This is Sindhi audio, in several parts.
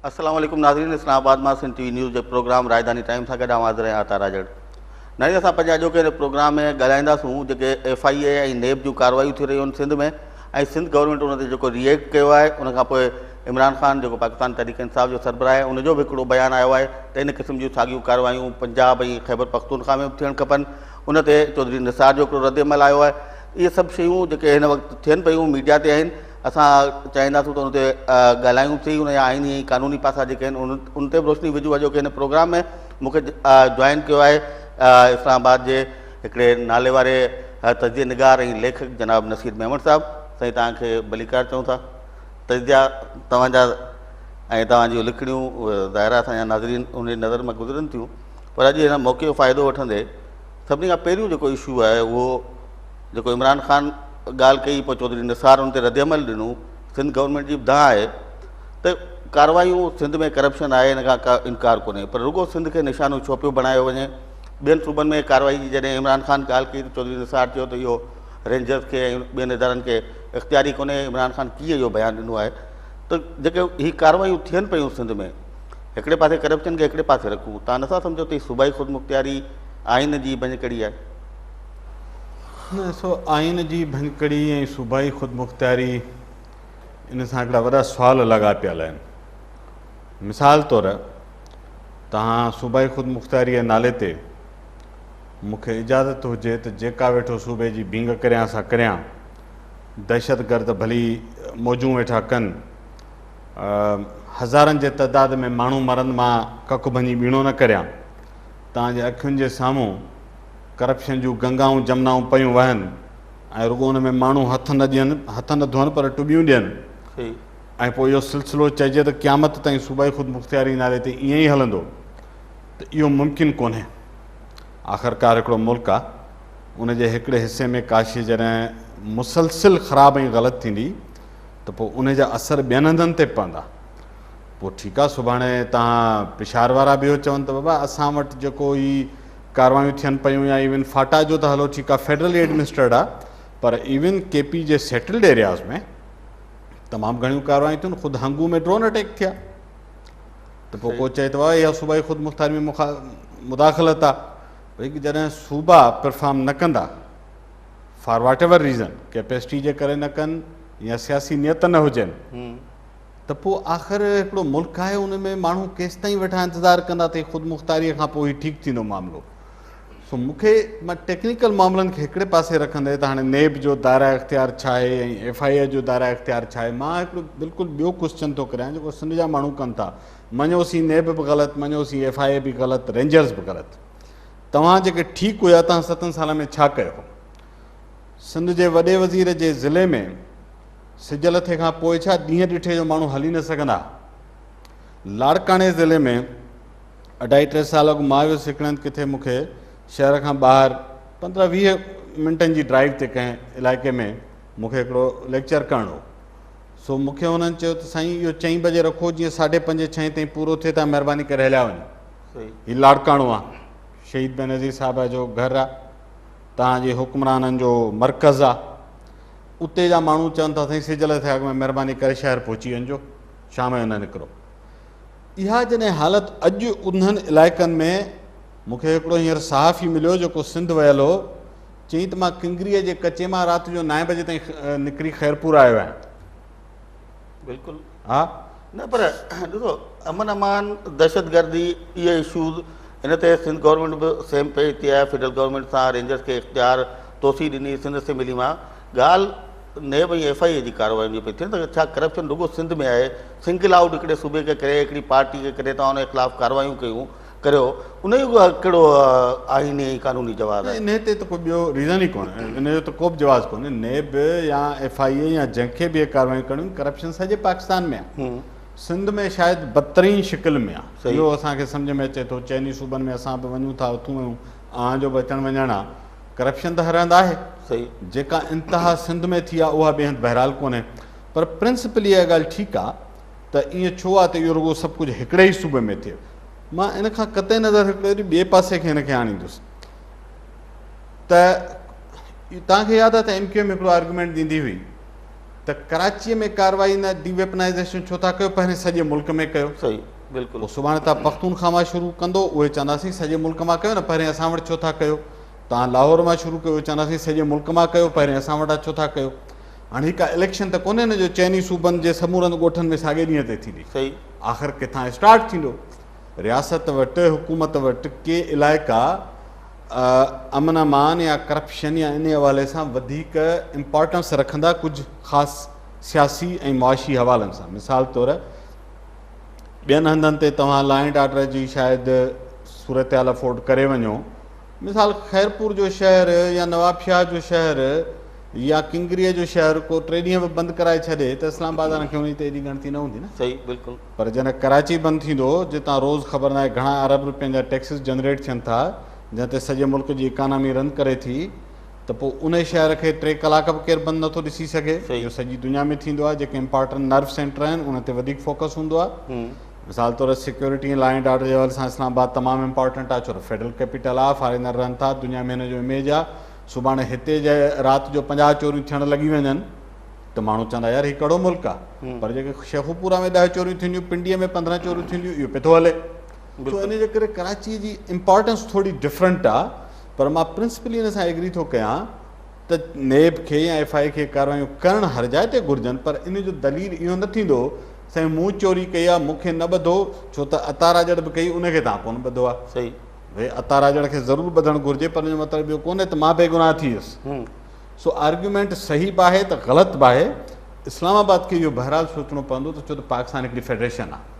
السلام عليڪم ناظرين اسلام آباد مان سنڌ ٽي وي نيوز جي پروگرام راڄڌاني ٽائيم سان گڏ آئون حاضر آهيان عطا راڄڙ. ناظرين اسان پنهنجي اڄوڪي هن پروگرام ۾ ڳالهائينداسون جيڪي ايف I A ۽ نيب جون ڪارروايون ٿي رهيون آهن سنڌ ۾ ۽ سنڌ گورنمينٽ ان تي جيڪو ريئيڪٽ ڪيو آهي ان کان پوء عمران خان جيڪو پاڪستان تحريڪ انصاف جو سربراهه آهي ان جو به هڪڙو بيان آيو آهي ته ان قسم جون ساڳيون ڪارروايون پنجاب ۽ خيبر پختونخوا ۾ به ٿيڻ کپن ان تي چوڌري نثار جو هڪڙو رد عمل آيو آهي اهي سڀ شيون جيڪي هن وقت ٿين پيون ميڊيا تي آهن اسان چاهينداسون ته ان تي ڳالهايون به سهي ان جا آئيني ۽ قانوني پاسا جيڪي آهن ان تي به روشني وجهون اڄوڪي هن پروگرام ۾ مون کي جوائن ڪيو آهي اسلام آباد جي هڪڙي نالي واري تجزيه نگار ۽ ليکڪ جناب نصير ميمڻ صاحب سائين توهان کي ڀليڪار چئون ٿا تجزيا توهان جا ۽ توهان جون لکڻيون ظاهر آهي اسان جا ناظرين ان جي نظر مان گذرن ٿيون پر اڄ هن موقعي جو فائدو وٺندي سڀني کان پهريون جيڪو اشو آهي اهو جيڪو عمران خان ڳالهه ڪئي پوء چوڌري نثار ان تي ردعمل ڏنو سنڌ گورنمينٽ جي به دانهن آهي ته ڪاروايون سنڌ ۾ ڪرپشن آهي ان کان ڪا انڪار ڪونهي پر رڳو سنڌ کي نشانو ڇو پيو بڻايو وڃي ٻين صوبن ۾ ڪارروائي جي جڏهن عمران خان ڳالهه ڪئي ته چوڌري نثار چيو ته اهو رينجرز کي ۽ ٻين ادارن کي اختيار ئي ڪونهي عمران خان ڪيئن اهو بيان ڏنو آهي ته جيڪي هي ڪاروايون ٿين پيون سنڌ ۾ هڪڙي پاسي ڪرپشن کي هڪڙي پاسي رکون تان نٿا سمجهو ته هي صوبائي خودمختياري آئين جي ڀڃڪڙي آهي. نه سو آئين جي ڀڃڪڙي ۽ صوبائي خودمختياري ان سان هڪڙا وڏا سوال لاڳاپيل آهن. مثال طور توهان صوبائي خودمختياري جي نالي تي مون کي اجازت هجي ته جيڪا ويٺو صوبي جي ڀينگ ڪريان سا ڪريان، دهشتگرد ڀلي موجون ويٺا ڪن، هزارن جي تعداد ۾ ماڻهو مرن مان ڪک ڀڃي ٻيڻو نه ڪريان، توهان جي اکين جي سامهون ڪرپشن جون گنگائون جمنائون پيون وهن ۽ رڳو ان ۾ ماڻهو هٿ نه ڏين، هٿ نه ڌوئن پر ٽٻيون ڏين ۽ پوء اهو سلسلو چئجي ته قيامت تائين صوبائي خودمختياري نالي تي ائين ئي هلندو ته اهو ممڪن ڪونهي. آخرڪار هڪڙو ملڪ آ، ان جي هڪڙي حصي ۾ ڪا شيء جڏهن مسلسل خراب ۽ غلط ٿيندي ته پوء ان جا اثر ٻين هنڌن تي به پوندا. پوء ٺيڪ آ سڀاڻي توهان پشار وارا به اهو چون ته بابا اسان وٽ جيڪو هي ڪاروايون ٿين پيون يا ايون فاٽا جو ته هلو ٺيڪ آ فيڊرلي ايڊمنسٽرڊ آ پر ايون ڪي پي جي سيٽلڊ ايرياز ۾ تمام گهڻيون ڪاروايون ٿيون خود هنگو ۾ ڊرون اٽيڪ ٿيا ته پوء ڪو چئي ته بابا اها صوبائي خود مختاري ۾ مداخلت آ ڀئي جڏهن صوبا پرفارم نه ڪندا for what ever reason capacity جي ڪري نه ڪن يا سياسي نيت نه هجن ته پوء آخر هڪڙو ملڪ آهي ان ۾ ماڻهو ڪيستائين ويٺا انتظار ڪندا ته خودمختاريء کان پوء هي ٺيڪ ٿيندو معاملو. سو مون کي مان ٽيڪنيڪل معاملن کي هڪڙي پاسي رکندي ته هاڻي نيب جو دائره اختيار ڇا آهي ۽ ايف I اي جو دائره اختيار ڇا آهي مان هڪڙو بلڪل ٻيو ڪوسچن ٿو ڪريان جيڪو سنڌ جا ماڻهو ڪن ٿا مڃوسين نيب به غلط مڃوسين ايف I اي به غلط رينجرز به غلط توهان جيڪي ٺيڪ هيا توهان ستن سالن ۾ ڇا ڪيو هو سنڌ جي وڏي وزير جي ضلعي ۾ سج لٿي کان پوء ڇا ڏينهن ڏٺي جو ماڻهو هلي نه سگهندا. لاڙڪاڻي ضلعي ۾ اڍائي ٽي سال اڳ مان ويس هڪڙي هنڌ ڪٿي مون کي شهر کان ٻاهر 15 20 منٽن جي ڊرائيو تي ڪنهن علائقي ۾ مون کي هڪڙو ليڪچر ڪرڻو هو سو مون کي انهن چيو ته سائين اهو چئين بجي رکو جيئن ساڍي پنجين ڇهين تائين پورو ٿئي تان مهرباني ڪري هليا وڃو هي لاڙڪاڻو آ شهيد بينظير صاحب جو گهر آ تان جي حڪمرانن جو مرڪز آ اتي جا ماڻهو چون ٿا سائين سج لٿي اڳ ۾ مهرباني ڪري شهر پهچي وڃجو شام جو نه نڪرو. اها جڏهن حالت اڄ انهن علائقن ۾ مون کي هڪڙو هينئر صحافي مليو جيڪو سنڌ ويل هو چيائين ته مان ڪنگريء جي ڪچي مان رات جو نائين بجي تائين نڪري خيرپور آيو آهيان. بلڪل ها نه پر ڏسو امن امان دهشتگردي اهي اشوز ان تي سنڌ گورنمينٽ به سيم پيج تي آهي فيڊرل گورنمينٽ سان رينجرز کي اختيار توسيع ڏني سنڌ اسيمبلي مان ڳالهه نيب ۽ ايف I اي جي ڪاررواين جي پئي ٿئي ته ڇا ڪرپشن رڳو سنڌ ۾ آهي سنگل آئوٽ هڪڙي صوبي کي ڪري هڪڙي پارٽي کي ڪري توهان ان جي خلاف ڪارروايون ڪيون ڪريو ان جو ڪهڙو آئيني ۽ قانوني جواز آهي؟ انهي تي ته ڪو ٻيو ريزن ئي ڪونهي ان جو ته ڪو به جواز ڪونهي نيب يا ايف I اي يا جنهن کي به اهي ڪارروايون ڪرڻيون ڪرپشن سڄي پاڪستان ۾ آهي سنڌ ۾ شايد بدترين شڪل ۾ آهي اهو اسان کي سمجهه ۾ اچي ٿو چئني صوبن ۾ اسان به وڃون ٿا اٿون ويون آن جو به اچڻ وڃڻ آهي ڪرپشن ته هر هنڌ آهي جيڪا انتها سنڌ ۾ ٿي آهي اها ٻئي هنڌ بهرحال ڪونهي پر پرنسپلي اها ڳالهه ٺيڪ آهي ته ائين ڇو آهي ته اهو رڳو سڀ ڪجهه هڪڙي ئي صوبي ۾ ٿئي مان ان کان قطع نظر هڪڙي وري ٻئي پاسي کي هن کي آڻيندس ته توهان کي ياد آهي ته ايم ڪيو ايم هڪڙو آرگيومينٽ ڏيندي هئي ته ڪراچيء ۾ ڪارروائي نه ڊي ويپنائيزيشن ڇو ٿا ڪيو پهرين سڄي ملڪ ۾ ڪيو. صحيح بلڪل. پوء سڀاڻي توهان پختونخوا مان شروع ڪندو اهي چونداسين سڄي ملڪ مان ڪيو نه پهرين اسان وٽ ڇو ٿا ڪيو. توهان لاهور مان شروع ڪيو چونداسين سڄي ملڪ مان ڪيو پهرين اسان وٽان ڇو ٿا ڪيو. هاڻي هي ڪا اليڪشن ته ڪونهي نه جو چئني صوبن جي سمورن ڳوٺن ۾ ساڳئي ڏينهن تي ٿيندي. صحيح. آخر ڪٿان اسٽارٽ ٿيندو. رياست وٽ حڪومت وٽ ڪي علائقا امن امان يا ڪرپشن يا انهي حوالي سان وڌيڪ امپارٽنس رکندا ڪجهه خاص سياسي ۽ معاشي حوالن سان مثال طور ٻين هنڌن تي توهان لا اينڊ آرڊر جي شايد صورتحال افورڊ ڪري وڃو مثال خيرپور جو شهر يا نوابشاهه جو شهر يا ڪنگريء جو شهر ڪو ٽي ڏينهن به بند ڪرائي ڇڏي ته اسلام آباد وارن کي انهي تي ايڏي ڳڻتي نه هوندي نه. صحيح بلڪل. پر جڏهن ڪراچي بند ٿيندو جتان روز خبر ناهي گهڻا ارب روپين جا ٽيڪسز جنريٽ ٿين ٿا جنهن تي سڄي ملڪ جي اڪانامي رن ڪري ٿي ته پوء انهي شهر کي ٽي ڪلاڪ به ڪير بند نٿو ڏسي سگهي. اهو سڄي دنيا ۾ ٿيندو آهي جيڪي امپارٽنٽ نرو سينٽر آهن انهن تي وڌيڪ فوڪس هوندو آهي. مثال طور سيڪيورٽي ۽ لا اينڊ آرڊر جي حوالي سان اسلام آباد تمام امپارٽنٽ آهي ڇو ته فيڊرل ڪيپيٽل آهي فارينر رهن ٿا دنيا ۾ هن جو اميج آهي سڀاڻي هتي جي رات جو 50 چوريون ٿيڻ لڳي وڃن ته ماڻهو چوندا يار هي ڪهڙو ملڪ آهي پر جيڪي شيخوپورا ۾ 10 چوريون ٿينديون پنڊي ۾ 15 چوريون ٿينديون اهو پيو هلي. سو ان جي ڪري ڪراچي جي امپارٽنس ٿوري ڊفرنٽ آهي پر مان پرنسپلي ان سان ايگري ٿو ڪيان ته نيب کي يا ايف I اي کي ڪاروايون ڪرڻ هر جاء تي گهرجن پر ان جو دليل اهو نه ٿيندو سائين مون چوري ڪئي آهي مون کي نه ٻڌو ڇو ته عطا راڄڙ به ڪئي ان کي توهان ڪونه ٻڌو آهي. صحيح. ڀئي عطا راڄڙ کي ضرور ٻڌڻ گهرجي پر ان جو مطلب اهو ڪونهي ته مان بيگناهه ٿي ويس. سو آرگيومينٽ صحيح به آهي ته غلط به آهي. اسلام آباد کي اهو بهرحال سوچڻو پوندو ته ڇو ته پاڪستان هڪڙي فيڊريشن آهي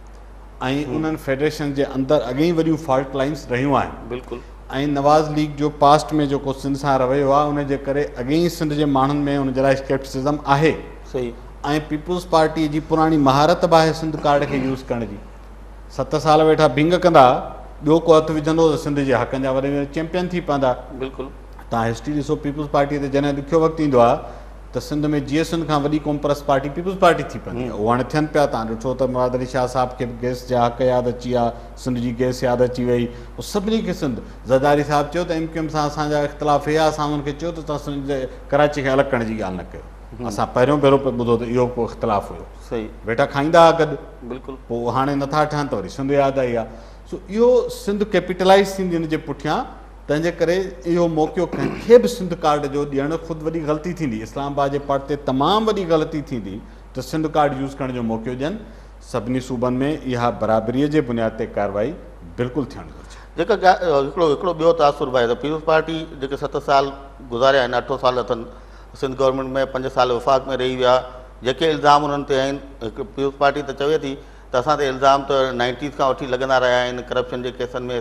۽ انهن فيڊريشن جي اندر اڳي ئي وڏيون فالٽ لائنس رهيون آهن. بلڪل. ۽ نواز ليگ جو پاسٽ ۾ جيڪو سنڌ سان رويو آهي ان جي ڪري اڳي ئي سنڌ جي ماڻهن ۾ ان جي لاء اسڪيپٽسزم آهي. صحيح. ۽ پيپلز پارٽي جي پراڻي مهارت به آهي سنڌ ڪارڊ کي يوز ڪرڻ جي. 7 سال ويٺا ڀينگ ڪندا، ٻيو ڪو هٿ وجهندو ته سنڌ جي حقن جا وڏي ۾ چيمپيئن ٿي پوندا. بلڪل. توهان هسٽري ڏسو پيپلز پارٽي تي جڏهن ڏکيو وقت ايندو آهي ته سنڌ ۾ جي ايس اين کان وڏي قومپرست پارٽي پيپلز پارٽي ٿي پوندي آهي. اهو هاڻي ٿين پيا. توهان ڏٺو ته مراد علي شاهه صاحب کي به گئس جا حق ياد اچي ويا، سنڌ جي گئس ياد اچي وئي. پوء سڀني کي سنڌ. زرداري صاحب چيو ته ايم ڪيو ايم سان اسان جا اختلاف هيا، اسان انهن کي چيو ته توهان سنڌ ڪراچي کي الڳ ڪرڻ جي ڳالهه نه ڪيو. اسان پهريون ڀيرو پئي ٻڌو ته اهو به ڪو اختلاف هيو. صحيح. ويٺا کائيندا ها گڏ. بلڪل. پوء هاڻي نٿا ٺهن ته وري سنڌ ياد آئي آ. سو اهو سنڌ ڪيپيٽلائيز ٿيندي ان جي پٺيان تنهن جي ڪري اهو موقعو ڪنهن کي به سنڌ ڪارڊ جو ڏيڻ خود وڏي غلطي ٿيندي. اسلام آباد جي پارٽ تي تمام وڏي غلطي ٿيندي ته سنڌ ڪارڊ يوز ڪرڻ جو موقعو ڏين. سڀني صوبن ۾ اها برابريء جي بنياد تي ڪارروائي بلڪل ٿيڻ گهرجي. جيڪا هڪڙو هڪڙو ٻيو تاثر به آهي ته پيپلز پارٽي جيڪي 7 سال گذاريا آهن اٺون سال اٿن سنڌ گورنمينٽ ۾ 5 سال وفاق ۾ رهي ويا جيڪي الزام انهن تي آهن هڪ پيپلز پارٽي ته چوي ٿي ته اسان تي الزام ته نائنٽيز کان وٺي لڳندا رهيا آهن ڪرپشن جي ڪيسن ۾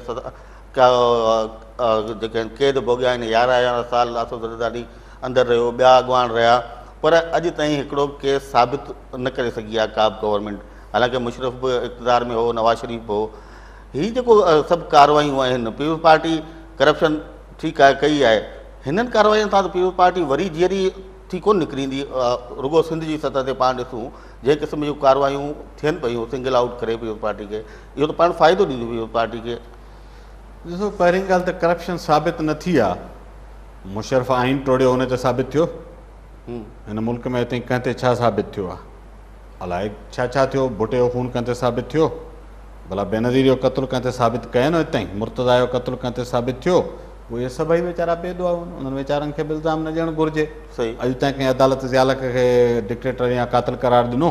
جيڪي آهن قيد ڀوڳيا آهن 11 11 سال آصف زرداري اندر رهيو ٻيا اڳواڻ رهيا پر اڄ تائين هڪڙو به ڪيس ثابت نه ڪري سگهي آهي ڪا به گورنمينٽ حالانڪه مشرف به اقتدار ۾ هو نواز شريف به هو هي جيڪو سڀ ڪاروايون آهن پيپلز پارٽي ڪرپشن ٺيڪ آهي ڪئي آهي هنن ڪارواين سان ته پيپلز پارٽي وري جيئري ٿي ڪونه نڪري ايندي رڳو سنڌ جي سطح تي پاڻ ڏسون جنهن قسم جون ڪاروايون ٿين پيون سنگل آئوٽ ڪري پيپلز پارٽي کي اهو ته پاڻ فائدو ڏيندو پيپلز پارٽي کي. ڏسو پهرين ڳالهه ته ڪرپشن ثابت نه ٿي آ مشرف آئين ٽوڙيو ان تي ثابت ٿيو هن ملڪ ۾ تائين ڪنهن تي ڇا ثابت ٿيو آ الائي ڇا ڇا ٿيو ڀٽي جو خون ڪنهن تي ثابت ٿيو ڀلا بينظير جو قتل ڪنهن تي ثابت ڪين هت تائين مرتضيٰ جو قتل ڪنهن تي ثابت ٿيو اهي سڀئي ويچارا بي ڏوها هئن انهن ويچارن کي به الزام نه ڏيڻ گهرجي اڄ تائين ڪنهن عدالت ضياء الحق کي ڊڪٽيٽر يا قاتل قرار ڏنو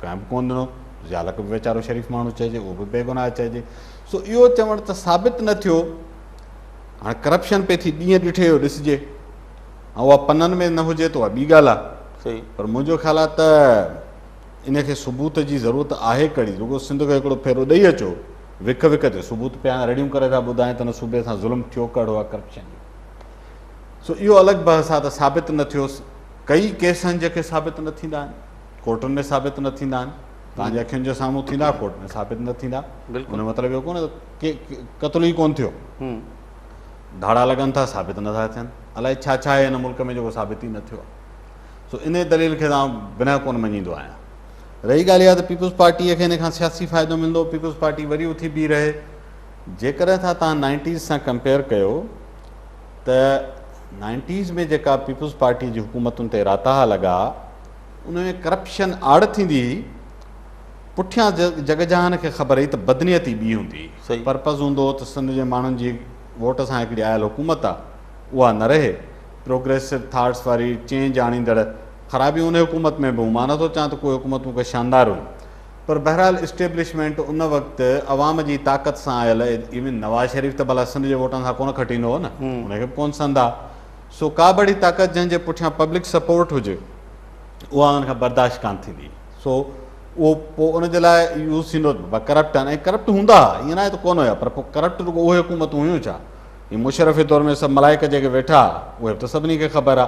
ڪنهن به ڪونه ڏنو ضياء الحق به ويچارو شريف ماڻهو چئجي اهو به بيگناهه چئجي سو اهو چوڻ ته ثابت نه ٿيو هاڻي ڪرپشن پئي ٿي ڏينهن ڏٺي جو ڏسجي ۽ اها پنن ۾ نه هجي ته اها ٻي ڳالهه آهي پر منهنجو خيال آهي ته ان کي ثبوت جي ضرورت آهي ڪهڙي رڳو سنڌ کي هڪڙو ڦيرو ڏئي اچو وک وک تي ثبوت پيا رڙيون ڪري ٿا ٻڌائين ته هن صوبي سان ظلم ٿيو ڪهڙو آهي ڪرپشن جو سو اهو الڳ بحث آهي ته ثابت نه ٿيو ڪئي ڪيس آهن جيڪي ثابت نه ٿيندا آهن ڪورٽن ۾ ثابت نه ٿيندا آهن توهان جي اکين جي سامهون ٿيندا ڪورٽ ۾ ثابت نه ٿيندا ان جو مطلب اهو ڪونه ته قتل ئي ڪونه ٿيو ڌاڙا لڳن ٿا ثابت نه ٿا ٿين الائي ڇا ڇا آهي هن ملڪ ۾ جيڪو ثابت ئي نه ٿيو آهي سو انهي دليل کي ته آئون بنهه ڪونه مڃيندو آهيان. رهي ڳالهه اها ته پيپلز پارٽيء کي ان کان سياسي فائدو ملندو، پيپلز پارٽي وري اٿي بيهي رهي. جيڪڏهن ٿا توهان نائنٽيز سان ڪمپيئر ڪيو ته نائنٽيز ۾ جيڪا پيپلز پارٽيء جي حڪومتن تي راتاها لڳا، ان ۾ ڪرپشن آڙ ٿيندي هئي، پٺيان جڳ جهان کي خبر هئي ته بدنيتي ٻي هوندي هئي. پرپز هوندو هو ته سنڌ جي ماڻهن جي ووٽ سان هڪڙي آيل حڪومت آ، اها نه رهي. پروگريسو ٿاٽس واري چينج آڻيندڙ خرابيون ان حڪومت ۾ به هيون. مان نٿو چوان ته ڪوئي حڪومتون ڪي شاندار هيون. پر بهرحال اسٽيبلشمينٽ ان وقت عوام جي طاقت سان آيل ايون نواز شريف ته ڀلا سنڌ جي ووٽن سان ڪونه کٽيندو هو نه، ان کي به ڪونه سنڌ آ. سو ڪا به اهڙي طاقت جنهن جي پٺيان پبلڪ سپورٽ هجي اها انهن کان برداشت ڪانه ٿيندي. سو اهو پوء ان جي لاء يوز ٿيندو ته بابا ڪرپٽ آهن ۽ ڪرپٽ هوندا ها، ائين ناهي ته ڪونه هيا، پر پوء ڪرپٽ رڳو اهي حڪومتون هيون ڇا؟ هي مشرف جي دور ۾ سڀ ملائڪ جيڪي ويٺا ها اهي به ته سڀني کي خبر آ.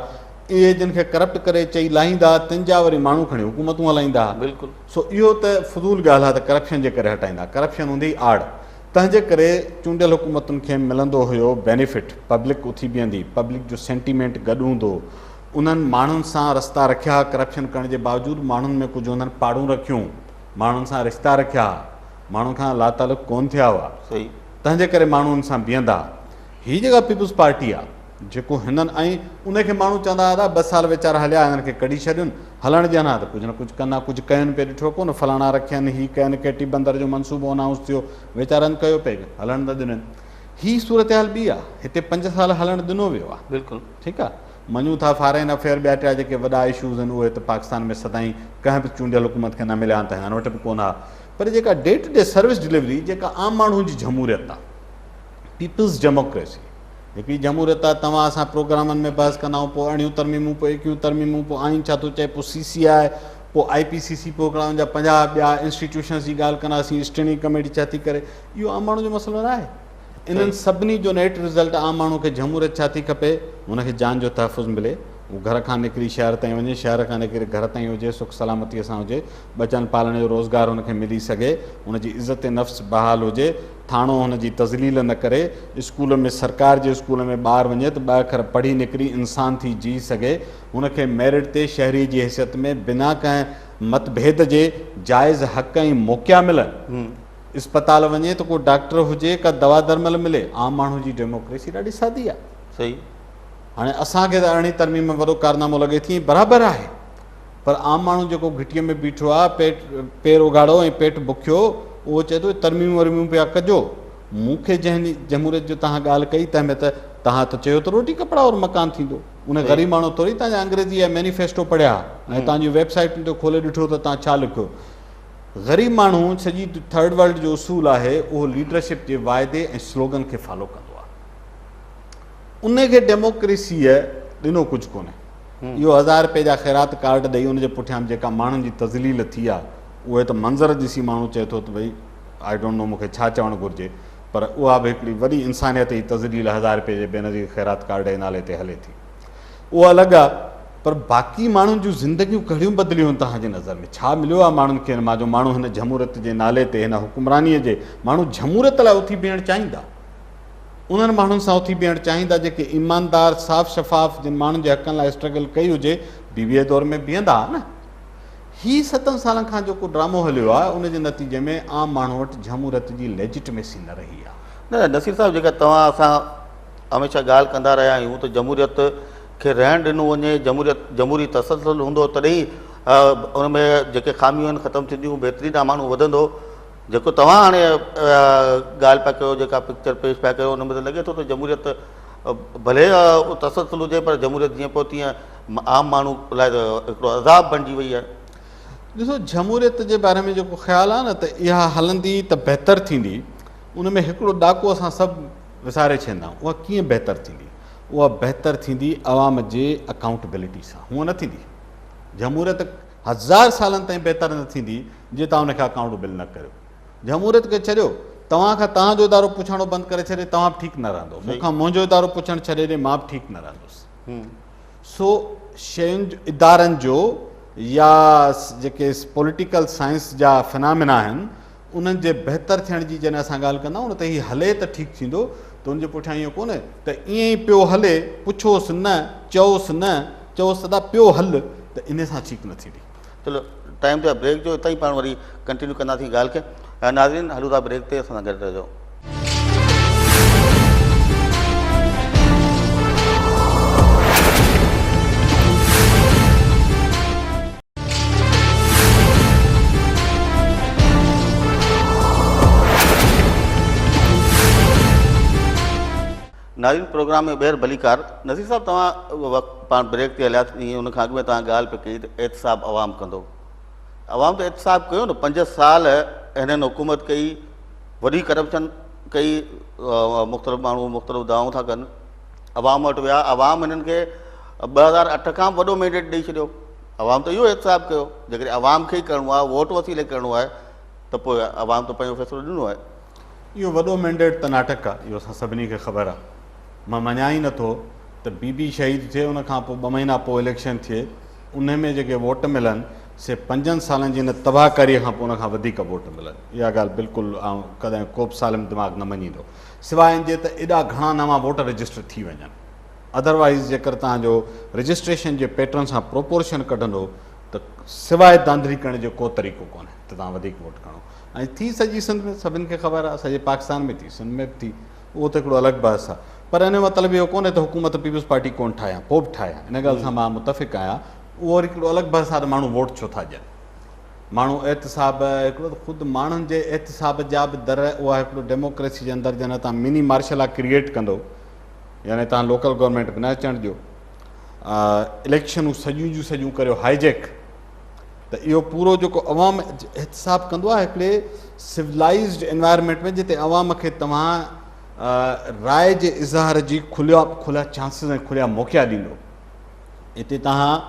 اهي جن کي ڪرپٽ ڪري چئي لاهيندا ها تن جا وري ماڻهو کڻي حڪومتون هلائيندا ها. بلڪل. سو اهو ته فضول ڳالهه آ ته ڪرپشن جي ڪري هٽائيندا. ڪرپشن هوندي ئي آڙ. تنهن جي ڪري چونڊيل حڪومتن کي ملندو هيو بينيفٽ، پبلڪ اٿي بيهندي، پبلڪ جو سينٽيمينٽ گڏ هوندو هو. انهن ماڻهن سان رستا رکيا ها، ڪرپشن ڪرڻ جي باوجود ماڻهن ۾ ڪجهه انهن پاڙون رکيون، ماڻهن سان رشتا رکيا ها، ماڻهن کان لاتعلق ڪونه ٿيا هئا. صحيح. تنهن جي ڪري ماڻهو ان سان بيهندا ها. هي جيڪا پيپلز پارٽي آ جيڪو هنن ۽ ان کي ماڻهو چوندا ها ٻه سال ويچارا هليا هنن کي ڪڍي ڇڏيون هلڻ ڏين ها ته ڪجهه نه ڪجهه ڪن ها ڪجهه ڪين پئي ڏٺو ڪونه فلاڻا رکين هي ڪين ڪيٽي بندر جو منصوبو انائونس ٿيو ويچارن ڪيو پئي هلڻ نه ڏنن هي صورتحال ٻي آ هتي 5 سال هلڻ ڏنو ويو آ بلڪل ٺيڪ آ مڃون ٿا فارين افيئر ٻيا ٽيا جيڪي وڏا اشوز آهن اهي ته پاڪستان ۾ سدائين ڪنهن به چونڊيل حڪومت کي نه مليا آهن ته هنن وٽ به ڪونه ها پر جيڪا D to D service delivery جيڪا عام ماڻهو جي جمهوريت آ پيپلز ڊيموڪريسي هڪڙي جمهوريت آ توهان اسان پروگرامن ۾ بحث ڪندا آهيون پوء اڻيون ترميمون پوء ايڪيون ترميمون پوء آئين ڇا ٿو چئي پوء سي سي آء پوء آء پي سي سي پوء هڪڙا ان جا 50 ٻيا انسٽيٽيوشنز جي ڳالهه ڪنداسين اسٽينڊنگ ڪميٽي ڇا ٿي ڪري اهو عام ماڻهو جو مسئلو نه آهي انهن سڀني جو نيٽ رزلٽ عام ماڻهو کي جمهوريت ڇا ٿي کپي هن کي جان جو تحفظ ملي هو گهر کان نڪري شهر تائين وڃي شهر کان نڪري گهر تائين هجي سک سلامتي سان هجي ٻچن پالڻ جو روزگار هن کي ملي سگهي هن جي عزت نفس بحال هجي ٿاڻو هن جي تذليل نه ڪري، اسڪول ۾ سرڪار جي اسڪول ۾ ٻار وڃي ته ٻه اکر پڙهي نڪري انسان ٿي جيء سگهي، هن کي ميرٽ تي شهري جي حيثيت ۾ بنا ڪنهن مت ڀيد جي جائز حق ۽ موقعا ملن، اسپتال وڃي ته ڪو ڊاڪٽر هجي، ڪا دوا درمل ملي، عام ماڻهو جي ڊيموڪريسي ڏاڍي سادي آهي. صحيح. هاڻي اسان کي ته ارڙهين ترميم ۾ وڏو ڪارنامو لڳي ٿي ۽ برابر آهي. پر عام ماڻهو جيڪو گهٽيء ۾ بيٺو آ، پيٽ پير اگهاڙو ۽ پيٽ بکيو، اهو چئي ٿو ترميمون ورميون پيا ڪجو. مون کي جنهن جمهوريت جو توهان ڳالهه ڪئي تنهن ۾ ته توهان ته چيو ته روٽي ڪپڙا اور مڪان ٿيندو. ان غريب ماڻهو ٿوري توهان جا انگريزي جا مينيفيسٽو پڙهيا ۽ توهان جون ويب سائيٽن تي کولي ڏٺو ته توهان ڇا لکيو. غريب ماڻهو سڄي ٿرڊ ورلڊ جو اصول آهي اهو ليڊرشپ جي واعدي ۽ سلوگن کي فالو ڪندو آ. ان کي ڊيموڪريسيء ڏنو ڪجهه ڪونهي. اهو هزار رپئي جا خيرات ڪارڊ ڏئي ان جي پٺيان به جيڪا ماڻهن جي تذليل ٿي آ اهي ته منظر ڏسي ماڻهو چئي ٿو ته ڀئي I don't know مون کي ڇا چوڻ گهرجي پر اها به هڪڙي وڏي انسانيت جي تذليل هزار رپئي جي بينظير خيرات ڪارڊ جي نالي تي هلي ٿي اهو الڳ آ پر باقي ماڻهن جون زندگيون ڪهڙيون بدليون آهن توهان جي نظر ۾ ڇا مليو آ ماڻهن کي ان مان جو ماڻهو هن جمهوريت جي نالي تي هن حڪمراني جي ماڻهو جمهوريت لاء اٿي بيهڻ چاهيندا انهن ماڻهن سان اٿي بيهڻ چاهيندا جيڪي ايماندار، صاف شفاف، جن ماڻهن جي حقن لاء اسٽرگل ڪئي هجي، بي بي اي دور ۾ بيهندا ها نه. هي ستن سالن کان جيڪو ڊرامو هليو آهي ان جي نتيجي ۾ عام ماڻهو وٽ جهموريت جي ليجٽميسي نه رهي آهي. نه نصير صاحب جيڪا توهان اسان هميشه ڳالهه ڪندا رهيا آهيون ته جمهوريت کي رهڻ ڏنو وڃي، جمهوريت جمهوري تسلسل هوندو تڏهن ئي ان ۾ جيڪي خاميون آهن ختم ٿينديون، بهتري ڏانهن ماڻهو وڌندو. جيڪو توهان هاڻي ڳالهه پيا ڪيو جيڪا پڪچر پيش پيا ڪيو ان ۾ ته لڳي ٿو ته جمهوريت ڀلي تسلسل هجي پر جمهوريت جيئن پوء تيئن عام ماڻهو لاء ته هڪڙو عذاب بڻجي وئي آهي. ڏسو جمهوريت جي باري ۾ جيڪو خيال آهي نه ته اها هلندي ته بهتر ٿيندي ان ۾ هڪڙو ڏاڪو اسان سڀ وساري ڇڏيندا آهيون اها ڪيئن بهتر ٿيندي اها بهتر ٿيندي عوام جي اڪائونٽبلٽي سان هونء نه ٿيندي جمهوريت هزار سالن تائين بهتر نه ٿيندي جي توهان ان کي اڪائونٽبل نه ڪريو. جمهوريت کي ڇڏيو، توهان کان توهان جو ادارو پڇاڻو بند ڪري ڇڏي توهان به ٺيڪ نه رهندو، مون کان منهنجو ادارو پڇڻ ڇڏي ڏي مان به ٺيڪ نه رهندس. سو شين جو ادارن جو يا جيڪي پوليٽيڪل سائنس جا فنامنا آهن انهن جي بهتر ٿيڻ جي جڏهن اسان ڳالهه ڪندا آهيون نه ته هي هلي ته ٺيڪ ٿيندو ته ان جي پٺيان اهو ڪونهي ته ائين ئي پيو هلي پڇوس نه چئوس نه چئوس ته دا پيو هل ته ان سان ٺيڪ نه ٿيندي. چلو ٽائيم ٿيو آهي بريڪ جو اتان ئي پاڻ وري ڪنٽينيو ڪنداسين ڳالهه کي ناظرين هلون ٿا بريڪ تي اسان سان گڏ رهجو. ناظرين پروگرام ۾ ٻيهر ڀليڪار. نصير صاحب توهان وقت پاڻ بريڪ تي هلياسين ان کان اڳ ۾ توهان ڳالهه پئي ڪئي ته احتساب عوام ڪندو. عوام ته احتساب ڪيو نه پنج سال هنن حڪومت ڪئي وڏي ڪرپشن ڪئي مختلف ماڻهو مختلف دعوائون ٿا ڪن عوام وٽ ويا عوام هنن کي 2008 کان به وڏو مينڊيٽ ڏئي ڇڏيو عوام ته اهو احتساب ڪيو جيڪڏهن عوام کي ئي ڪرڻو آهي ووٽ وسيلي ڪرڻو آهي ته پوء عوام ته پنهنجو فيصلو ڏنو آهي. اهو وڏو مينڊيٽ ته ناٽڪ آ، اهو اسان سڀني کي خبر آ. مان مڃان ئي نٿو ته بي بي شهيد ٿئي ان کان پوء ٻه مهينا پوء اليڪشن ٿئي انهي ۾ جيڪي ووٽ ملن سي پنجن سالن جي ان تباهه ڪاري کان پوء ان کان وڌيڪ ووٽ ملن اها ڳالهه بلڪل آئون ڪڏهن ڪوبه سالم دماغ نه مڃيندو سواء ان جي ته ايڏا گهڻا نوان ووٽ رجسٽر ٿي وڃن ادروائيز جيڪر توهان جو رجسٽريشن جي پيٽرن سان پروپورشن ڪڍندو ته سواء دانڌلي ڪرڻ جو ڪو طريقو ڪونهي ته توهان وڌيڪ ووٽ کڻو ۽ ٿي سڄي سنڌ ۾ سڀن کي خبر آهي سڄي پاڪستان ۾ ٿي سنڌ ۾ به ٿي اهو ته هڪڙو الڳ بحث آهي پر ان جو مطلب اهو ڪونهي ته حڪومت پيپلز پارٽي ڪونه ٺاهي ها پوء به ٺاهي ها ان ڳالهه سان مان متفق آهيان اهو وري هڪڙو الڳ بحث آهي ته ماڻهو ووٽ ڇو ٿا ڏين ماڻهو احتساب هڪڙو ته خود ماڻهن جي احتساب جا به در اها هڪڙو ڊيموڪريسي جي اندر جڏهن تان مني مارشل لا ڪريئيٽ ڪندو يعني تان لوڪل گورنمينٽ به نه اچڻ ڏيو اليڪشنون سڄيون جون سڄيون ڪريو هائيجيڪ ته اهو پورو جيڪو عوام احتساب ڪندو آهي هڪڙي سولائزڊ انوائرمينٽ ۾ جتي عوام کي توهان راء جي اظهار جي کليا کليا چانسز ۽ کليا موقعا ڏيندو اتي توهان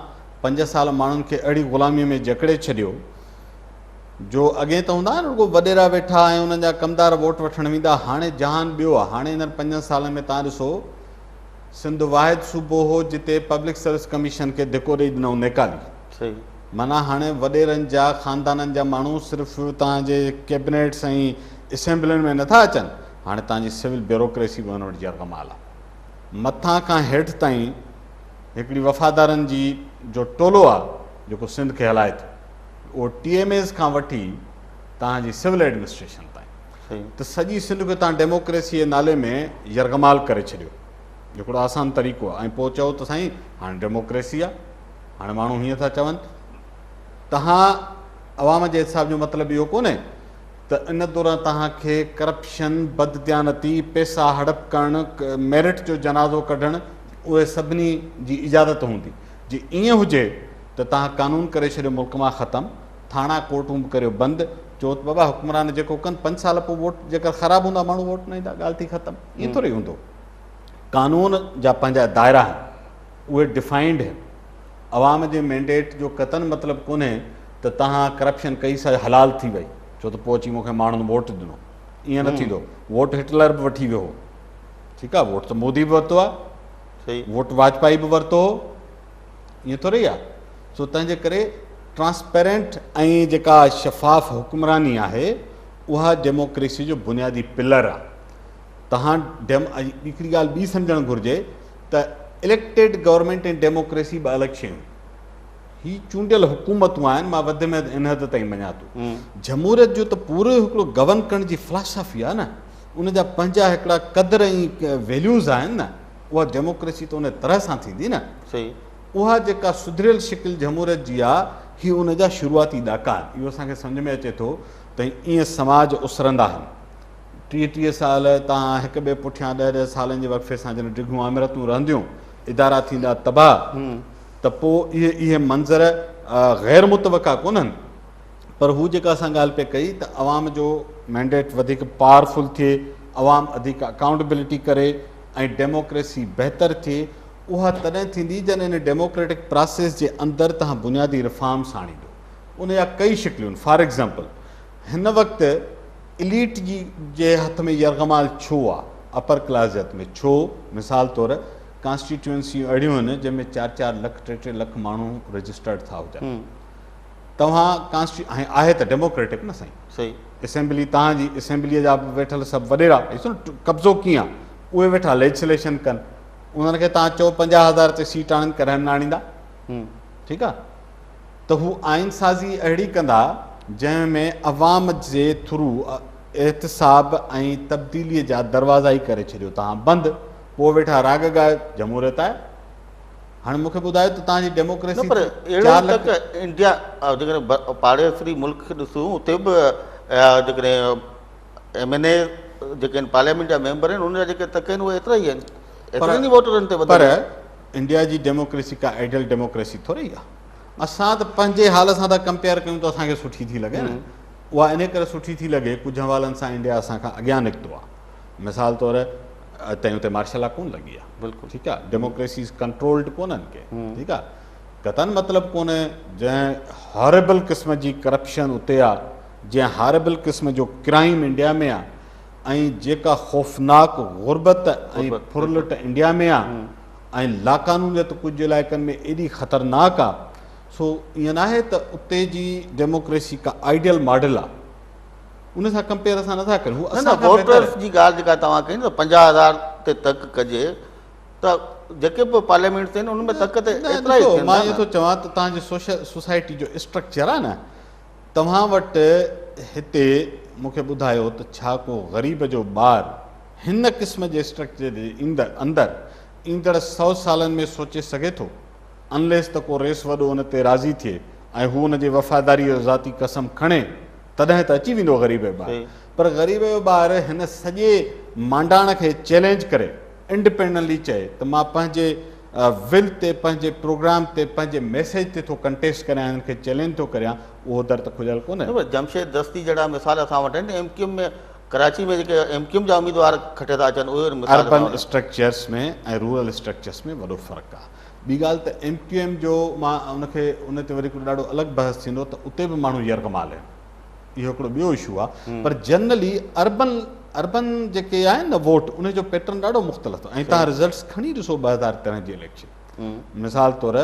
پنج سال ماڻهن کي اهڙي غلامي ۾ جڪڙي ڇڏيو جو اڳي ته هوندا آهن رڳو وڏيرا ويٺا ۽ انهن جا ڪمدار ووٽ وٺڻ ويندا هاڻي جهان ٻيو آهي هاڻي انهن پنجن سالن ۾ توهان ڏسو سنڌ واحد صوبو هو جتي پبلڪ سروس ڪميشن کي ڌڪو ڏئي ڏنائون نيڪالي. صحيح. معنيٰ هاڻي وڏيرن جا خاندانن جا ماڻهو صرف توهان جي ڪيبنيٽس ۽ اسيمبلين ۾ نٿا اچن هاڻي توهان جي سول بيوروڪريسي به انهن وٽ يرغمال آهي. مٿان کان هيٺ تائين هڪڙي وفادارن جي جو ٽولو آهي جيڪو سنڌ کي هلائي ٿو اهو ٽي ايم ايز کان وٺي توهان جي سول ايڊمنسٽريشن تائين. ته سڄي سنڌ کي توهان ڊيموڪريسي جي نالي ۾ يرغمال ڪري ڇڏيو هڪڙو آسان طريقو آهي ۽ پوء چئو ته سائين هاڻي ڊيموڪريسي آهي هاڻي ماڻهو هيئن ٿا چون توهان عوام جي احتساب جو مطلب اهو ڪونهي ته ان دوران توهان کي ڪرپشن بدديانتي پيسا هڙپ ڪرڻ ميرٽ جو جنازو ڪڍڻ اهي سڀني جي اجازت هوندي جي ائين هجي ته توهان قانون ڪري ڇڏيو ملڪ مان ختم ٿاڻا ڪورٽون به ڪريو بند، چئو ته بابا حڪمران جيڪو ڪن پنج سال پوء ووٽ جيڪر خراب هوندا ماڻهو ووٽ نه ايندا ڳالهه ٿي ختم ائين ٿوري هوندو قانون جا پنهنجا دائرا آهن اهي ڊفائنڊ آهن عوام جي مينڊيٽ جو قطعن مطلب ڪونهي ته توهان ڪرپشن ڪئي سا حلال ٿي وئي ڇو ته پوء اچي مون کي ماڻهن ووٽ ڏنو ائين نه ٿيندو ووٽ هٽلر به وٺي ويو هو ٺيڪ آهي ووٽ ته مودي به ورتو آهي ووٽ واجپائي به ورتو هو ائين ٿوري آهي سو تنهن جي ڪري ٽرانسپيرنٽ ۽ جيڪا شفاف حڪمراني آهي اها ڊيموڪريسي جو بنيادي پلر آهي. تهان ڊيم ۽ هڪڙي ڳالهه ٻي سمجهڻ گهرجي ته اليڪٽيڊ گورنمينٽ ۽ ڊيموڪريسي ٻه الڳ شيون آهن. هي چونڊيل حڪومتون آهن مان وڌ ۾ وڌ ان حد تائين مڃان ٿو. جمهوريت جو ته پورو هڪڙو گورن ڪرڻ جي فلاسافي آهي نه ان جا پنهنجا هڪڙا قدر ۽ ويليوز آهن نه اها ڊيموڪريسي ته ان طرح سان ٿيندي نه. صحيح. اها جيڪا سڌريل شڪل جمهوريت جي آ، هي ان جا شروعاتي ڏاڪا آهن. اهو اسان کي سمجهه ۾ اچي ٿو ته ائين سماج اسرندا آهن. ٽيهه ٽيهه سال تان هڪ ٻئي پٺيان ڏهه ڏهه سالن جي وقفي سان جڏهن ڊگهيون آمريتون رهنديون، ادارا ٿيندا تباهه ته پوء اهي اهي منظر غير متوقع ڪونهن. پر هو جيڪا اسان ڳالهه پئي ڪئي ته عوام جو مينڊيٽ وڌيڪ پاورفل ٿئي، عوام وڌيڪ اڪائونٽبلٽي ڪري ۽ ڊيموڪريسي بهتر ٿئي، اها تڏهن ٿيندي جڏهن ان ڊيموڪريٽڪ پراسيس جي اندر توهان بنيادي رفارمس آڻيندو. ان جا ڪئي شڪليون آهن. فار ايگزامپل هن وقت اليٽ جي جي هٿ ۾ يرغمال ڇو آ؟ اپر ڪلاس جي هٿ ۾ ڇو؟ مثال طور ڪانسٽيٽيوئنسيون اهڙيون آهن جنهن ۾ چار چار لک ٽي ٽي لک ماڻهو رجسٽرڊ ٿا هجن. توهان ڪانسٽي ۽ آهي ته ڊيموڪريٽڪ نه سائين. صحيح. اسيمبلي توهان جي اسيمبليء جا به ويٺل سڀ وڏيرا ڏسو نه قبضو ڪيئن آ اهي ويٺا ليجسليشن ڪن. انهن کي توهان چئو 50 هزار تي سيٽ آڻين ڪڏهن به نه آڻيندا ٺيڪ آ ته هو آئين سازي اهڙي ڪندا جنهن ۾ عوام جي ٿرو احتساب ۽ تبديلي جا دروازا ئي ڪري ڇڏيو توهان بند پوء ويٺا راڳ ڳايو جمهوريت آهي هاڻي مون کي ٻڌايو ته توهان جي ڊيموڪريسي نه پر اهڙو تڪ انڊيا جيڪڏهن پاڙيسري ملڪ کي ڏسون اتي به جيڪڏهن ايم اين اي جيڪي آهن پارليامينٽ جا ميمبر آهن انهن جا جيڪي تڪ آهن اهي ايترا ئي آهن. ايترن ئي ووٽرن تي پر انڊيا جي ڊيموڪريسي ڪا آئيڊيل ڊيموڪريسي ٿوري ئي آهي. اسان ته پنهنجي حال سان ٿا ڪمپيئر ڪيون ته اسان کي سٺي ٿي لڳي نه. اها انهي ڪري سٺي ٿي لڳي ڪجهه حوالن سان انڊيا اسان کان اڳيان نڪتو آهي. مثال طور تائين اتي مارشل لا ڪونه لڳي آهي. بلڪل. ٺيڪ آهي. ڊيموڪريسيز ڪنٽرولڊ ڪونهن ڪي. ٺيڪ آهي. قطعاً مطلب ڪونهي جنهن هاريبل قسم جي ڪرپشن اتي آهي، جنهن هاريبل قسم جو ڪرائيم انڊيا ۾ آهي ۽ جيڪا خوفناڪ غربت ۽ ڦرلٽ انڊيا ۾ آ ۽ لاقانونيت ڪجهه علائقن ۾ ايڏي خطرناڪ آ سو ائين ناهي ته اتي جي ڊيموڪريسي ڪا آئيڊيل ماڊل آ ان سان ڪمپيئر اسان نٿا ڪريون هو نه نه اسان کان بهتر ووٽرس جي ڳالهه جيڪا توهان ڪئي نه ته 50,000 تي تڪ ڪجي ته جيڪي به پارليامينٽس آهن ان ۾ تڪ ته نه ايترا ئي ڏسو ٿين مان ٿا ائين نه. ٿو چوان ته توهان جي سوشل سوسائٽي جو اسٽرڪچر آ نه توهان وٽ هتي مون کي ٻڌايو ته ڇا ڪو غريب جو ٻار هن قسم جي اسٽرڪچر جي اندر ايندڙ سئو سالن ۾ سوچي سگهي ٿو؟ انليس ته ڪو ريس وڏو ان تي راضي ٿئي ۽ هو ان جي وفاداريء جو ذاتي قسم کڻي تڏهن ته اچي ويندو غريب جو ٻار. پر غريب جو ٻار هن سڄي مانڊاڻ کي چئلينج ڪري انڊپينڊنٽلي چئي ته مان پنهنجي ول تي پنهنجي پروگرام تي پنهنجي ميسيج تي ٿو ڪنٽيسٽ ڪريان هنن کي چئلينج ٿو ڪريان اهو در ته کليل ڪونهي. نه پر جمشيد دستي جهڙا مثال اسان وٽ آهن ايم ڪيو ايم ۾ ڪراچي ۾ جيڪي ايم ڪيو ايم جا اميدوار کٽي ٿا اچن اهي مثال اسان اربن وٽ. اسٽرڪچرس ۾ ۽ رورل اسٽرڪچرس ۾ وڏو فرق آهي. ٻي ڳالهه ته ايم ڪيو ايم جو مان ان کي ان تي وري هڪڙو ڏاڍو الڳ بحث ٿيندو ته اتي به ماڻهو يرغمال آهن. اهو هڪڙو ٻيو اشو آهي پر جنرلي اربن اربن جيڪي آهن نه ووٽ ان جو پيٽرن ڏاڍو مختلف ۽ تهان رزلٽس کڻي ڏسو 2013 جي اليڪشن مثال طور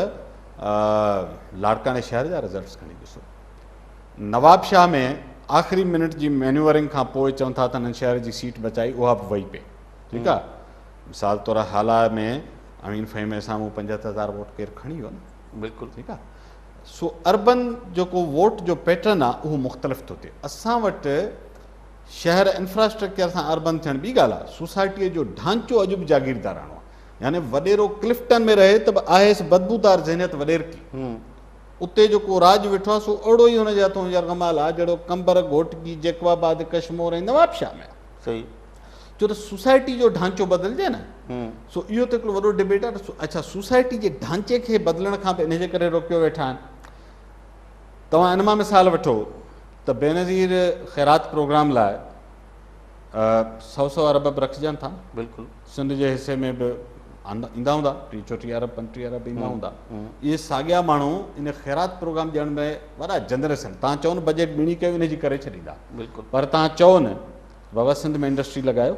لاڙڪاڻي شهر جا رزلٽس کڻي ڏسو نواب شاهه ۾ آخري منٽ جي مينيورنگ کان پوء چون ٿا ته هنن شهر جي سيٽ بچائي اها به وئي پئي ٺيڪ آهي مثال طور هالا ۾ امين فهيم جي سامهون 75,000 ووٽ ڪير کڻي ويو نه بلڪل ٺيڪ آهي سو اربن جيڪو ووٽ جو پيٽرن آ اهو مختلف ٿو ٿئي. اسان وٽ شهر انفراسٽرڪچر سان اربن ٿيڻ ٻي ڳالهه آ، سوسائٽيء جو ڍانچو اڄ به جاگيرداراڻو آ. يعني وڏيرو ڪلفٽن ۾ رهي ته به آهيس بدبودار ذهنيت وڏيرڪي. اتي جيڪو راڄ ويٺو آ سو اهڙو ئي هن جي هٿون يرغمال آ جهڙو قمبر، گهوٽڪي، جيڪب آباد، ڪشمور ۽ نوابشاهه ۾ آ. صحيح. ڇو ته سوسائٽي جو ڍانچو بدلجي نه سو اهو ته هڪڙو وڏو ڊبيٽ آهي ته اڇا سوسائٽي جي ڍانچي کي بدلڻ کان به ان جي ڪري روڪيو ويٺا آهن توهان ان مان مثال وٺو ته بينظير خيرات پروگرام لاء سو سو ارب به رکجن ٿا بلڪل سنڌ جي حصي ۾ به ايندا هوندا 30 34 ارب 35 ارب ايندا هوندا اهي ساڳيا ماڻهو ان خيرات پروگرام ڏيڻ ۾ وڏا جنرس آهن تان چئو نه بجيٽ ٻيڻي ڪيو ان جي ڪري ڇڏيندا بلڪل پر تان چئو نه بابا سنڌ ۾ انڊسٽري لڳايو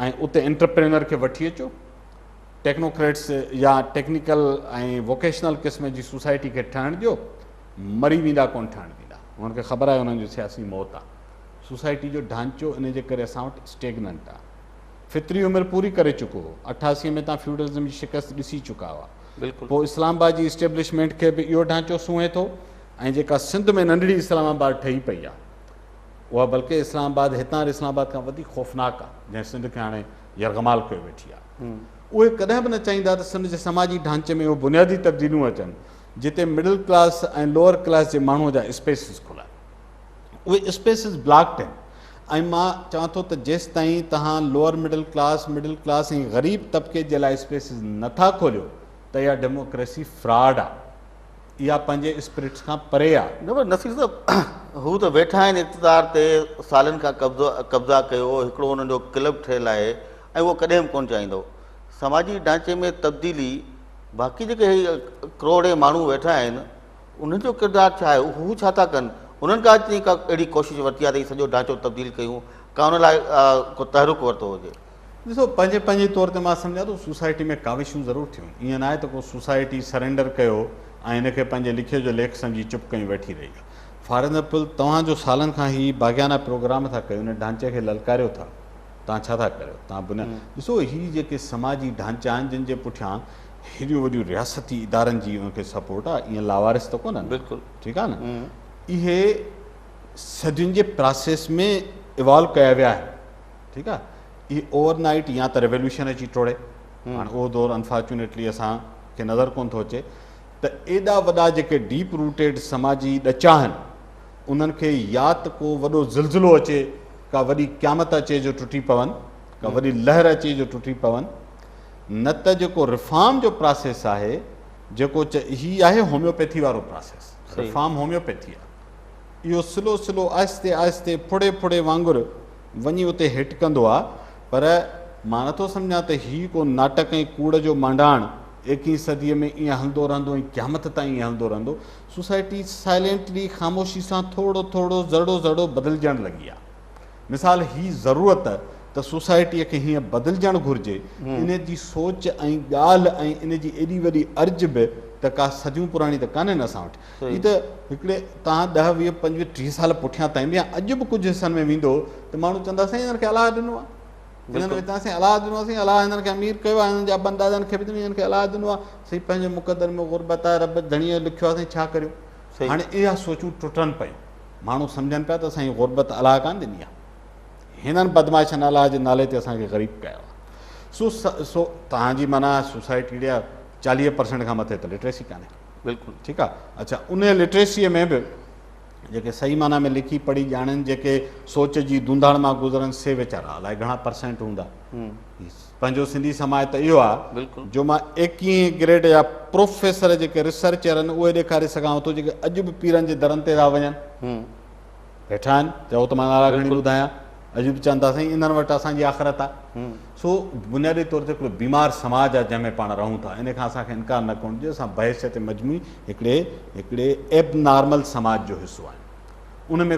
۽ اتي انٽرپرينر کي وٺي اچو ٽيڪنوڪريٽس يا ٽيڪنيڪل ۽ ووڪيشنل قسم جي سوسائٽي کي ٺهڻ ڏيو مري ويندا ڪون ٺهڻ ڏيندا انهن کي خبر آهي انهن جو سياسي موت آهي سوسائٽي جو ڍانچو ان جي ڪري اسان وٽ اسٽيگننٽ آهي فطري عمر پوري ڪري چڪو هو 88 ۾ تان فيوڊلزم جي شڪست ڏسي چڪا هئا بلڪل پوء اسلام آباد جي اسٽيبلشمينٽ کي به اهو ڍانچو سونهي ٿو ۽ جيڪا سنڌ ۾ ننڍڙي اسلام آباد ٺهي پئي آهي اها بلڪه اسلام آباد هتان اسلام آباد کان وڌيڪ خوفناڪ آهي جنهن سنڌ کي هاڻي يرغمال ڪيو ويٺي آهي. اهي ڪڏهن به نه چاهيندا ته سنڌ جي سماجي ڍانچي ۾ اهي بنيادي تبديليون اچن جتي مڊل ڪلاس ۽ لوئر ڪلاس جي ماڻهوء جا اسپيسز کلن. اهي اسپيسز بلاڪڊ آهن ۽ مان چوان ٿو ته جيستائين توهان lower middle class, middle class ۽ غريب طبقي جي لاء اسپيسز نٿا کوليو ته اها ڊيموڪريسي فراڊ آهي. اها پنهنجي اسپرٽس کان پري آ. نه پر نصير صاحب هو ته ويٺا آهن اقتدار تي سالن کان قبضو قبضا ڪيو هڪڙو انهن جو ڪلب ٺهيل آهي ۽ اهو ڪڏهن به ڪونه چاهيندو سماجي ڍانچي ۾ تبديلي باقي جيڪي هي ڪروڙين ماڻهو ويٺا آهن انهن جو ڪردار ڇا آهي هو ڇا ٿا ڪن انهن ڪا اڄ تائين ڪا اهڙي ڪوشش ورتي آهي ته هي سڄو ڍانچو تبديل ڪيون ڪا ان لاء ڪو تحرڪ ورتو هجي. ڏسو پنهنجي پنهنجي طور تي مان سمجهان ٿو سوسائٽي ۾ ڪاوشون ضرور ٿيون ائين ناهي ته ڪو سوسائٽي سرينڊر ڪيو ۽ ان کي پنهنجي لکيو جو ليک سمجهي چپ ڪيون ويٺي رهي آهي فار ايگزامپل توهان جو سالن کان هي باغيانه پروگرام ٿا ڪيو ان ڍانچي کي للڪاريو ٿا توهان ڇا ٿا ڪريو توهان بنياد ڏسو هي جيڪي سماجي ڍانچا آهن جن جي پٺيان هيڏيون وڏيون رياستي ادارن جي ان کي سپورٽ آهي ائين لاوارث ته ڪونهن بلڪل ٺيڪ آهي نه اهي صدين جي پراسيس ۾ ايوالو ڪيا ويا آهن ٺيڪ آ اهي اوور نائيٽ يا ته ريوليوشن اچي ٽوڙي هاڻ اهو دور انفارچونيٽلي اسان کي نظر ڪون ٿو اچي ته ايڏا وڏا جيڪي ڊيپ روٽيڊ سماجي ڏچا آهن انهن کي يا ته ڪو وڏو زلزلو اچي ڪا وڏي قيامت اچي جو ٽٽي پون ڪا وڏي لهر اچي جو ٽٽي پون نه ته جيڪو ريفارم جو پراسيس آهي جيڪو هي آهي هوميوپيٿي وارو پراسيس، ريفارم هوميوپيٿي آهي. اهو سلو سلو آهستي آهستي ڦڙي ڦڙي وانگر وڃي اتي هٽ ڪندو آهي پر مان نٿو سمجهان ته هي ڪو ناٽڪ ۽ ڪوڙ جو مانڊاڻ ايڪيهين صديء ۾ ائين هلندو رهندو ۽ قيامت تائين ائين هلندو رهندو. سوسائٽي سائلينٽلي خاموشي سان ٿورو ٿورو ذرڙو ذرڙو بدلجڻ لڳي آهي. مثال هي ضرورت ته سوسائٽيء کي هيئن بدلجڻ گهرجي، ان جي سوچ ۽ ڳالهه ۽ ان جي ايڏي وڏي ارج به ته ڪا صديون پراڻي ته ڪانهي نه اسان وٽ. هي ته هڪڙي توهان ڏهه، 20، 25، 30 سال پٺيان تائين به يا اڄ به ڪجهه حصن ۾ ويندو ته ماڻهو چوندا سائين هنن کي الله ڏنو آهي. هنن وچان سائين الله ڏنو آهي، سائين الله هنن کي امير ڪيو آهي، هنن جي ابن ڏاڏن کي به هنن کي الله ڏنو آهي، سائين پنهنجي مقدر ۾ غربت آهي، رب ڌڻيء لکيو آهي، سائين ڇا ڪريون. هاڻي اها سوچون ٽٽن پيون. ماڻهو سمجهن پيا ته اسان جي غربت الله ڪانه ڏني آهي، هنن بدمعاشن الله جي نالي تي اسان کي غريب ڪيو آهي. سو سو توهان جي معنيٰ سوسائٽي جا 40% کان مٿي ته لٽريسي ڪانهي. بلڪل ٺيڪ آهي. اڇا ان لٽريسيء ۾ به جيڪي صحيح معنيٰ ۾ لکي پڙهي ڄاڻن، جيڪي سوچ جي ڌونڌاڙ مان گذرن، سي ويچارا الائي گهڻا پرسينٽ هوندا. پنهنجو سنڌي سماج ته اهو آهي جو مان ايڪيهين گريڊ جا پروفيسر جيڪي ريسرچر آهن اهي ڏيکاري سگهان ٿو جيڪي اڄ به پيرن جي درن تي ٿا وڃن ويٺا آهن. چئو ته مان نالا کڻي ٻڌايان، اڄ به چون ٿا سائين انهن وٽ اسان جي آخرت آهي. سو بنيادي طور تي هڪڙو بيمار سماج آهي جنهن ۾ پاڻ رهون ٿا، ان کان اسان کي انڪار نه ڪرڻ گهرجي. اسان بحيثيت مجموعي هڪڙي هڪڙي ايب نارمل سماج جو حصو آهيون. ان ۾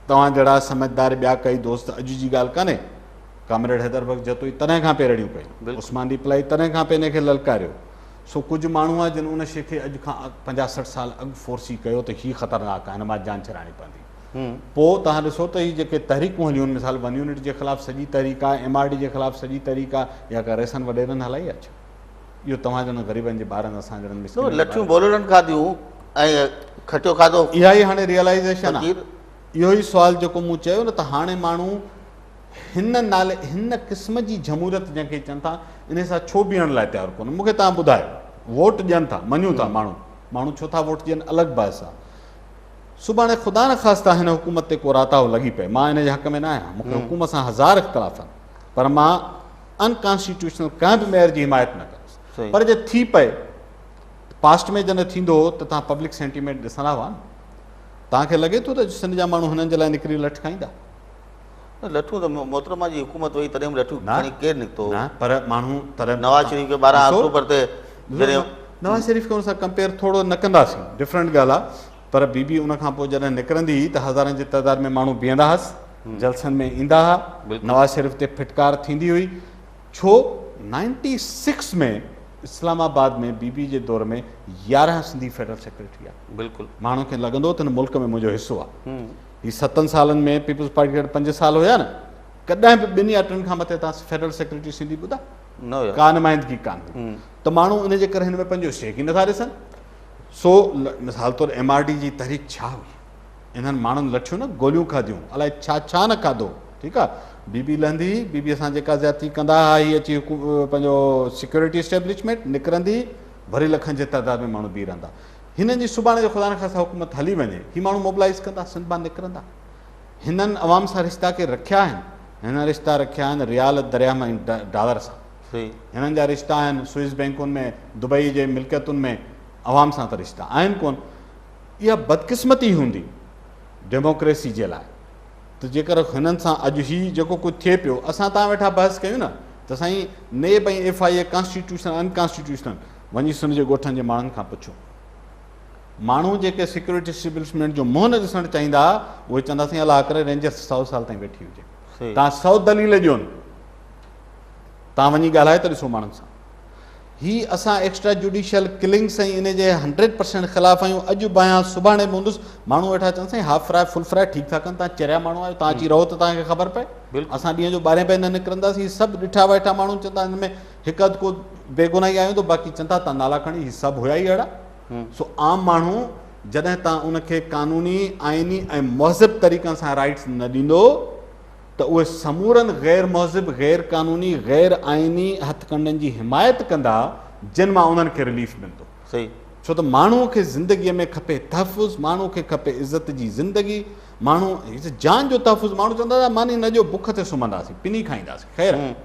توهان جهڙا سمجهدار ٻيا ڪئي دوست اڄ جي ڳالهه ڪانهي، ڪامريڊ حيدر بخش جتوئي تڏهن کان پئي رڙيون ڪيون، عثمان ڏيپلائي تڏهن کان پئي ان کي للڪاريو. سو ڪجهه ماڻهو آهن جن ان شيء کي اڄ کان 50 60 سال اڳ فورسي ڪيو ته هي خطرناڪ آهي، هن مان جان ڇڏائڻي پوندي. پوء توهان ڏسو ته هي جيڪي تحريڪون هليون آهن، مثال ون يونٽ جي خلاف سڄي تحريڪ آهي، ايم آر ڊي جي خلاف سڄي تحريڪ آهي، اها ڪا رئيسن وڏيرن هلائي آهي ڇا؟ اهو توهان جهڙن غريبن جي ٻارن، اسان جهڙن مسڪينن جي لٺيون ڀولڙن کاڌيون ۽ کٽيو کاڌو. اها ئي هاڻي ريئلائيزيشن آهي. اهو ئي سوال جيڪو مون چيو نه ته هاڻي ماڻهو هن نالي هن قسم جي جمهوريت جنهن کي چون ٿا انهي سان ڇو بيهڻ لاء تيار ڪونهن؟ مون کي توهان ٻڌايو ووٽ ڏين ٿا مڃون ٿا ماڻهو ماڻهو ڇو ٿا ووٽ ڏين الڳ بحث آ سڀاڻي خدا نخواسته هن حڪومت تي ڪو راتاهو لڳي پئي مان ان جي حق ۾ نه آهيان مون کي حڪومت سان هزار اختلاف آهن پر مان انڪانسٽيٽيوشنل ڪنهن به ميئر جي حمايت نه ڪندس پر جي ٿي پئي پاسٽ ۾ جڏهن ٿيندو هو ته توهان پبلڪ سينٽيمينٽ ڏسندا هئا نه توهان کي لڳي ٿو ته سنڌ جا ماڻهو هنن جي لاء نڪري لٺ کائيندا؟ نه لٺون ته محترمه جي حڪومت وئي تڏهن به لٺون کڻي ڪير نڪتو هو؟ نه پر ماڻهو تڏهن نواز شريف کي 12 آڪٽوبر تي جڏهن نواز شريف کي ان سان ڪمپيئر ٿورو نه ڪنداسين ڊفرنٽ ڳالهه آهي پر بي بي ان کان پوء جڏهن نڪرندي هئي ته هزارن جي تعداد ۾ ماڻهو بيهندا هئس جلسن ۾ ايندا هئا نواز شريف تي ڦٽڪار ٿيندي هئي ڇو 96 ۾ اسلام آباد ۾ بي بي جي دور ۾ 11 سنڌي فيڊرل سيڪريٽري آ بلڪل ماڻهن کي لڳندو هو ته هن ملڪ ۾ منهنجو حصو آ هي ستن سالن ۾ پيپلز پارٽي وٽ 5 سال هيا نه ڪڏهن به ٻن يا ٽن کان مٿي تان فيڊرل سيڪريٽري سنڌي ٻڌا نه هيا ڪا نمائندگي ڪانه هئي ته ماڻهو ان جي ڪري هن ۾ پنهنجو اسٽيڪ ئي نٿا ڏسن سو مثال طور ايم آر ڊي جي تحريڪ ڇا هئي انهن ماڻهن لٺيون نه گوليون کاڌيون الائي ڇا ڇا نه کاڌو ٺيڪ آ بي بي لهندي هئي بي بي سان جيڪا زيادتي ڪندا هئا هي اچي پنهنجو سيڪيورٽي اسٽيبلشمينٽ نڪرندي وري لکن جي تعداد ۾ ماڻهو بيهي رهندا هنن جي سڀاڻي جو خدا نخواسته حڪومت هلي وڃي هي ماڻهو موبلائيز ڪندا سنڌ مان نڪرندا هنن عوام سان رشتا ڪي رکيا آهن هنن رشتا رکيا آهن ريال درياهه ۽ ڊالر سان هنن جا رشتا آهن سوئس بينڪن ۾ دبئي جي ملڪيتن ۾ عوام سان ته رشتا آهن ڪون اها بدقسمتي هوندي ڊيموڪريسي جي لاء ته جيڪر هنن سان اڄ هي جيڪو ڪجهه ٿئي پيو اسان تان ويٺا بحث ڪيون نه ته سائين NAB ۽ F I A constitutional unconstitutional وڃي سن جي ڳوٺن جي ماڻهن کان پڇو ماڻهو جيڪي سيڪيورٽي اسٽيبلشمينٽ جو منهن نه ڏسڻ چاهيندا اهي چوندا سائين الله ڪري رينجرس 100 سال تائين ويٺي هجي تان 100 دليل ڏيون تان وڃي ڳالهائي ته ڏسو ماڻهن سان هي اسان ايڪسٽرا جوڊيشل ڪلنگس ۽ ان جي 100% خلاف آهيون اڄ به آهيان سڀاڻي به هوندس ماڻهو ويٺا چون سائين هاف فرائي فل فرائي ٺيڪ ٿا ڪن تان چريا ماڻهو آهيو تان اچي رهو ته تان کي خبر پئي اسان ڏينهن جو ٻارهين بجي نه نڪرنداسين هي سڀ ڏٺا ويٺا ماڻهو چون ٿا هن ۾ هڪ اڌ ڪو بيگناهي آيو ته باقي چون ٿا تان نالا کڻي هي سڀ هيا ئي اهڙا سو عام ماڻهو جڏهن تان ان کي قانوني آئيني ۽ مهذب طريقن سان رائٽس نه ڏيندو ته اهي سمورن غير مهذب، غير قانوني، غير آئيني هٿڪنڊن جي حمايت ڪندا جن مان انهن کي رليف ملندو. صحيح. ڇو ته ماڻهو کي زندگيء ۾ کپي تحفظ، ماڻهو کي کپي عزت جي زندگي، ماڻهو جان جو تحفظ، ماڻهو چوندا ته ماني نه ڏيو بک تي سمهنداسين، پني کائينداسين، خير آهي.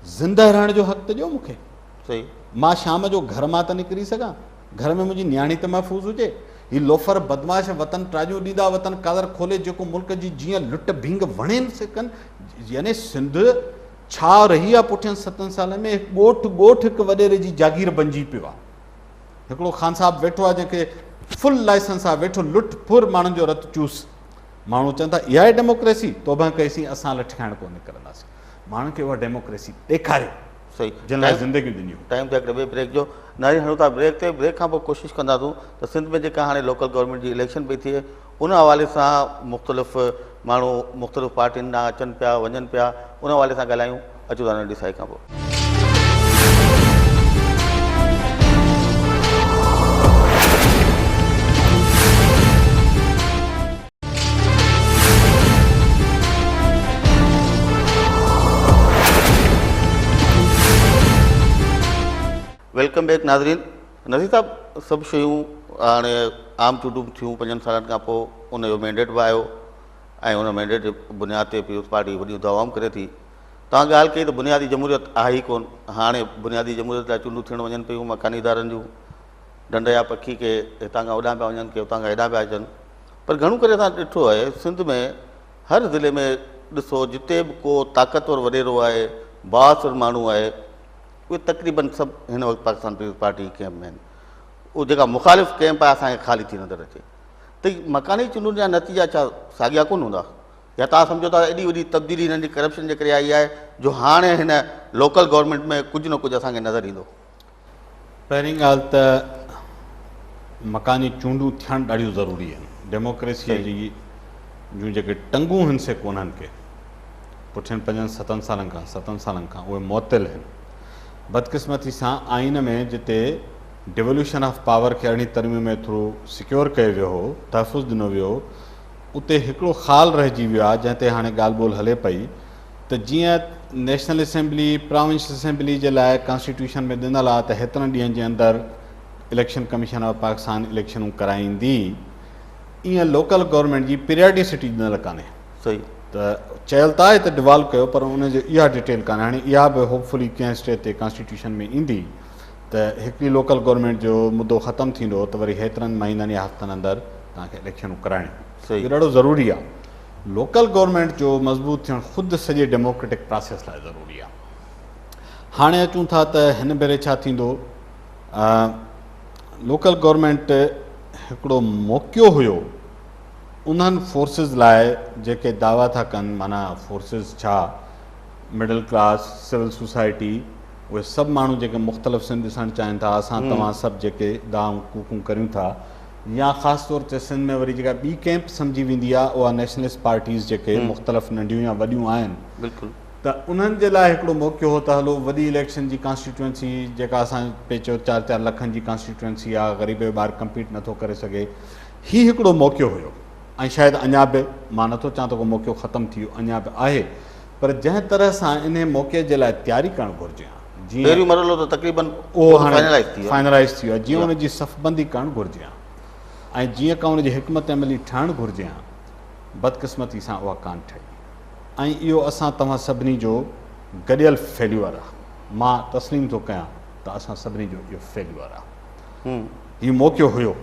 زندهه رهڻ جو حق ته ڏيو مون کي. مان شام جو گهر مان ته نڪري سگهان. گهر ۾ منهنجي نياڻي ته محفوظ هجي. هي لوفر بدمعاش وطن ٽاڄون ڏيندا وطن ڪالر کولي جيڪو ملڪ جي جيئن لٽ ڀينگ وڻين سي ڪن. يعني سنڌ ڇا رهي آ پٺين ستن سالن ۾ ڳوٺ ڳوٺ هڪ وڏيري جي جاگير بنجي پيو آ. هڪڙو خان صاحب ويٺو آ جنهن کي فل لائسنس آ ويٺو لٽ ڦر ماڻهن جو رت چوس. ماڻهو چون ٿا اها آهي ڊيموڪريسي توبهه ڪئيسين اسان لٺ کائڻ ڪونه نڪرنداسين. ماڻهن کي اها ڊيموڪريسي ڏيکاريو صحيح جن لاء زندگيون ڏنيون. ٽائيم ٿيو هڪڙي ٻئي بريڪ جو ناري هڻون ٿا بريڪ تي بريڪ کان پوء ڪوشش ڪنداسون ته سنڌ ۾ جيڪا هاڻي لوڪل گورنمينٽ جي اليڪشن پئي ٿئي ان حوالي سان مختلف ماڻهو مختلف پارٽين ڏانهن اچن پيا وڃن پيا ان حوالي سان ڳالهايون اچو ٿا ننڍي سائي کان پوء. Welcome back ناظرين نذير صاحب سڀ شيون هاڻي عام چونڊون ٿيون پنجن سالن کان پوء ان جو مينڊيٽ به آيو ۽ ان مينڊيٽ جي بنياد تي پيپلز پارٽي وڏيون دعوائون ڪري ٿي توهان ڳالهه ڪئي ته بنيادي جمهوريت آهي ئي ڪون هاڻي بنيادي جمهوريت لاء چونڊون ٿيڻ وڃن پيون مڪاني ادارن جون ڍنڍ جا پکي ڪي هتان کان هوڏانهن پيا وڃن ڪي هتان کان هيڏانهن پيا اچن پر گهڻو ڪري اسان ڏٺو آهي سنڌ ۾ هر ضلعي ۾ ڏسو جتي به ڪو طاقتور وڏيرو آهي بااثر ماڻهو آهي اهي تقريبن سڀ هن وقت پاڪستان پيپلز پارٽي جي ڪئمپ ۾ آهن اهو جيڪا مخالف ڪئمپ آهي اسانکي خالي ٿي نظر اچي ته مڪاني چونڊن جا نتيجا ڇا ساڳيا ڪونه هوندا يا توهان سمجهو ٿا ايڏي وڏي تبديلي هنن جي ڪرپشن جي ڪري آئي آهي جو هاڻي هن لوڪل گورنمينٽ ۾ ڪجهه نه ڪجهه اسانکي نظر ايندو. پهرين ڳالهه ته مڪاني چونڊون ٿيڻ ڏاڍيون ضروري آهن. ڊيموڪريسيء جي جون جيڪي ٽنگون هن سي ڪونهن ڪي. پٺين پنجن ستن سالن کان ستن سالن کان اهي معطل هن. بدقسمتي سان آئين ۾ جتي ڊيولوشن آف پاور کي ارڙهين ترميم ۾ ٿرو سيڪيور ڪيو ويو هو، تحفظ ڏنو ويو هو، اتي هڪڙو خال رهجي ويو آهي جنهن تي هاڻي ڳالهه ٻولهه هلي پئي ته جيئن نيشنل اسيمبلي، پراونشل اسيمبلي جي لاء ڪانسٽيٽيوشن ۾ ڏنل آهي ته هيترن ڏينهن جي اندر اليڪشن ڪميشن آف پاڪستان اليڪشنون ڪرائيندي، ايئن لوڪل گورنمينٽ جي پيرياڊيسٽي ڏنل ڪانهي. صحيح. ته چيل ته آهي ته ڊوالو ڪيو پر ان جي اها ڊيٽيل ڪانهي. هاڻي اها به هوپ فلي ڪنهن اسٽيج تي ڪانسٽيٽيوشن ۾ ايندي ته هڪڙي لوڪل گورنمينٽ جو مدو ختم ٿيندو ته وري هيترن مهينن يا هفتن اندر توهان کي اليڪشنون ڪرائڻيون. صحيح. اهو ڏاڍو ضروري آهي. لوڪل گورنمينٽ جو مضبوط ٿيڻ خود سڄي ڊيموڪريٽڪ پراسيس لاء ضروري آهي. هاڻي اچون ٿا ته هن ڀيري ڇا ٿيندو. لوڪل گورنمينٽ هڪڙو موقعو هيو انهن فورسز لاء جيڪي دعويٰ ٿا ڪن، معنيٰ فورسز ڇا مڊل ڪلاس، سول سوسائٽي، اهي سڀ ماڻهو جيڪي مختلف سنڌ ڏسڻ چاهين ٿا، اسان توهان سڀ جيڪي دانهون ڪوڪون ڪريون ٿا يا خاص طور تي سنڌ ۾ وري جيڪا ٻي ڪئمپ سمجهي ويندي آهي اها نيشنلسٽ پارٽيز جيڪي مختلف ننڍيون يا وڏيون آهن ته انهن جي لاء هڪڙو موقعو هو ته هلو وڏي اليڪشن جي ڪانسٽيٽوئنسي جيڪا اسان پئي چيو چار چار لکن جي ڪانسٽيٽوئنسي آهي غريب جو ٻار ڪمپيٽ نٿو ڪري سگهي هي هڪڙو موقعو هيو ۽ شايد اڃا به مان نٿو چوان ته ڪو موقعو ختم ٿي ويو اڃا به آهي پر جنهن طرح سان انهي موقعي جي لاء تياري ڪرڻ گهرجي ها جيئن پهريون مرحلو ته تقريبن اهو هاڻي فائنلائيز ٿي ويو فائنلائيز ٿي ويو آهي جيئن ان جي صفبندي ڪرڻ گهرجي ها ۽ جيئن ڪا ان جي حڪمت عملي ٺهڻ گهرجي ها بدقسمتي سان اها ڪانه ٺهي ۽ اهو اسان توهان سڀني جو گڏيل فيليور آهي مان تسليم ٿو ڪيان ته اسان سڀني جو اهو فيليور آهي هي موقعو هيو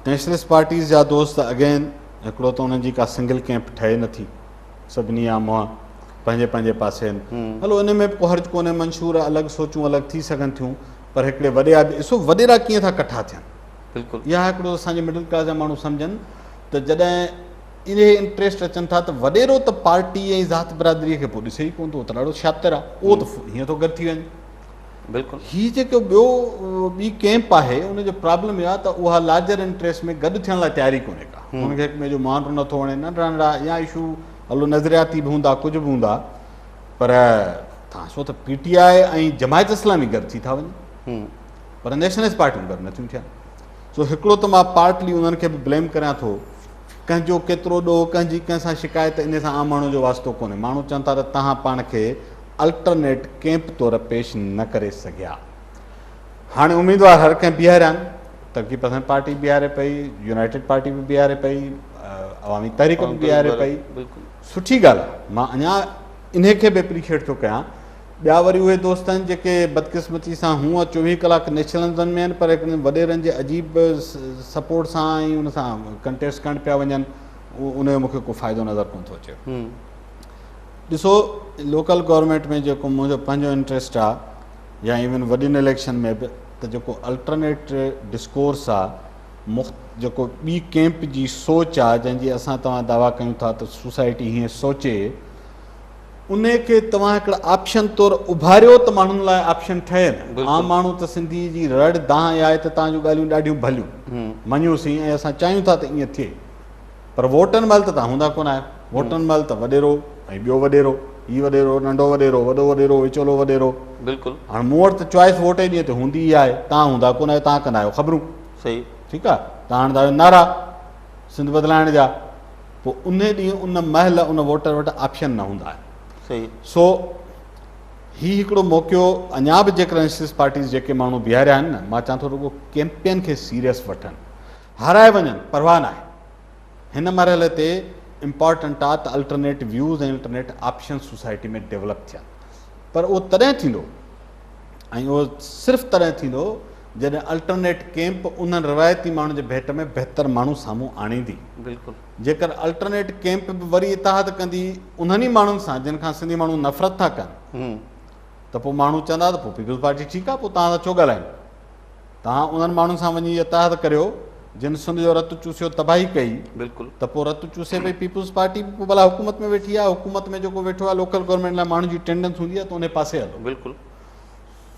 نيشنلسٽ پارٽيز جا دوست اگين هڪڙو ته انهن جي ڪا سنگل ڪيمپ ٺهي نٿي سڀني جا منهن پنهنجي پنهنجي پاسي آهن هلو ان ۾ به ڪو حرج ڪونهي منشور الڳ سوچون الڳ ٿي سگهن ٿيون پر هڪڙي وڏي آبي ڏسو وڏيرا ڪيئن ٿا ڪٺا ٿين بلڪل اها هڪڙو اسان جي مڊل ڪلاس جا ماڻهو سمجهن ته جڏهن اهي انٽريسٽ اچن ٿا ته وڏيرو ته پارٽي ۽ ذات برادري کي پوء ڏسي ئي ڪونه ٿو ته ڏاڍو شاطر آهي اهو ته هيئن ٿو گڏ ٿي وڃي بلڪل. هي جيڪو ٻيو ٻي ڪيمپ آهي ان جو پرابلم اهو آهي ته اها لارجر انٽريسٽ ۾ گڏ ٿيڻ لاء تيار ئي ڪونهي ڪا ان کي هڪ ٻئي جو مهانڊو نٿو وڻي ننڍڙا ننڍڙا يا اشو هلو نظرياتي به هوندا ڪجهه به هوندا پر تان سو ته پي ٽي آء ۽ جماعت اسلامي گڏ ٿي ٿا وڃن پر نيشنلسٽ پارٽيون گڏ نٿيون ٿين سو هڪڙو ته مان پارٽلي انهن کي به بليم ڪريان ٿو ڪنهن جو ڪيترو ڏوهه ڪنهن جي ڪنهن سان شڪايت ان سان عام ماڻهو جو واسطو ڪونهي ماڻهو چون ٿا ته تهان پاڻ کي الٽرنيٽ ڪيمپ طور پيش نه ڪري سگهيا. هاڻي اميدوار هر ڪنهن بيهاريا آهن، ترقي پسند پارٽي بيهاري پئي، يونائيٽيڊ پارٽي به بيهاري پئي، عوامي تحريڪ به بيهاري پئي، سٺي ڳالهه آهي، مان اڃا انهي کي به اپريشيٽ ٿو ڪيان. ٻيا وري اهي دوست آهن جيڪي بدقسمتي سان هونء 24 ڪلاڪ نيشنلزم ۾ آهن پر هڪڙن وڏيرن جي عجيب سپورٽ سان ۽ ان سان ڪنٽيسٽ ڪرڻ پيا وڃن، ان جو مون کي ڪو فائدو نظر ڪونه ٿو اچي. ڏسو لوڪل گورنمينٽ ۾ جيڪو منهنجو پنهنجو انٽريسٽ آ يا ايون وڏين اليڪشن ۾ به ته جيڪو الٽرنيٽ ڊسڪورس آ، جيڪو ٻي ڪيمپ جي سوچ آ جنهن جي اسان توهان دعويٰ ڪيون ٿا ته سوسائٽي هيئن سوچي، انهي کي توهان هڪڙا آپشن طور اڀاريو ته ماڻهن لاء آپشن ٺهي نه. عام ماڻهو ته سنڌي جي رڙ دانهن اها آهي ته توهان جون ڳالهيون ڏاڍيون ڀليون، مڃيوسين ۽ اسان چاهيون ٿا ته ائين ٿئي، پر ووٽن مهل ته توهان هوندا ڪونه آهيو. ووٽن مهل ته وڏيرو ۽ ٻيو وڏيرو، هي وڏيرو، ننڍو وڏيرو، وڏو وڏيرو، وچولو وڏيرو. بلڪل. هاڻ مون وٽ ته چوائس ووٽ جي ڏينهن تي هوندي ئي آهي، توهان هوندا ڪونه آهيو، توهان ڪندا آهيو خبرون. صحيح. ٺيڪ آهي، توهان هڻندا آهيو نعرا سنڌ بدلائڻ جا، پوء انهي ڏينهن ان مهل ان ووٽر وٽ آپشن نه هوندا آهن. صحيح. سو هي هڪڙو موقعو اڃا به جيڪر نيشنلسٽ پارٽيز جيڪي ماڻهو بيهاريا آهن نه، مان چوان ٿو رڳو ڪيمپين کي سيريس وٺن، هارائي وڃن پرواهه ناهي. هن مرحلي تي امپارٽنٽ آ ته alternate views ۽ alternate options society ۾ develop ٿين، پر اهو تڏهن ٿيندو ۽ اهو صرف تڏهن ٿيندو جڏهن الٽرنيٽ ڪيمپ انهن روايتي ماڻهن جي ڀيٽ ۾ بهتر ماڻهو سامهون آڻيندي. بلڪل. جيڪر الٽرنيٽ ڪيمپ به وري اتحاد ڪندي انهن ئي ماڻهن سان جن کان سنڌي ماڻهو نفرت ٿا ڪن ته پوء ماڻهو چوندا ته پوء پيپلز پارٽي ٺيڪ آ، پوء توهان سان ڇو ڳالهايون؟ توهان انهن ماڻهن سان وڃي اتحاد ڪريو جن سنڌ جو رت چوسيو تباهي ڪئي. بلڪل. ته پوء رت چوسي پئي پيپلز پارٽي به پوء ڀلا حڪومت ۾ ويٺي آ، حڪومت ۾ جيڪو ويٺو آ لوڪل گورنمينٽ لاء ماڻهن جي ٽينڊنس هوندي آ ته انهي پاسي هلو. بلڪل.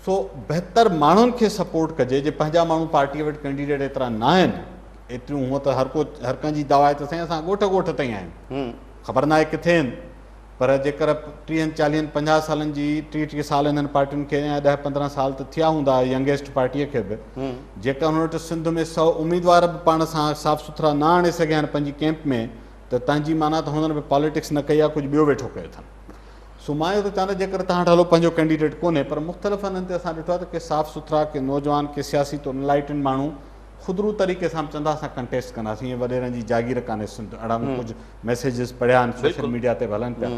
سو بهتر ماڻهن کي سپورٽ ڪجي، جي پنهنجا ماڻهو پارٽيء وٽ ڪينڊيڊيٽ ايترا ناهن، ايتريون هونء ته هر ڪو هر ڪنهن جي دعويٰ آهي ته سائين اسان ڳوٺ ڳوٺ تائين آهيون، خبر ناهي ڪٿي آهن، پر جيڪر ٽيهن چاليهن پنجاهه سالن جي 30 30 سال هنن پارٽين کي يا 10 15 سال ته ٿيا هوندا ينگيسٽ پارٽيء کي به، جيڪر هن وٽ سنڌ ۾ 100 اميدوار به پاڻ سان صاف سٿرا نه آڻي سگهيا آهن پنهنجي ڪيمپ ۾ ته تنهن جي معنيٰ ته هنن به پاليٽڪس نه ڪئي آهي ڪجهه ٻيو ويٺو ڪيو اٿن. سو مان اهو ٿو چوان ته جيڪر توهان وٽ هلو پنهنجو ڪينڊيڊيٽ ڪونهي پر مختلف هنڌن تي اسان ڏٺو آهي ته ڪي صاف سٿرا، ڪي نوجوان، ڪي سياسي طور انلائٽنڊ ماڻهو خودرو طريقي سان به چوندا اسان ڪنٽيسٽ ڪنداسين ائين وڏيرن جي جاگير ڪانهي سنڌ اهڙا مون ڪجهه ميسيجز پڙهيا آهن سوشل ميڊيا تي به هلن پيا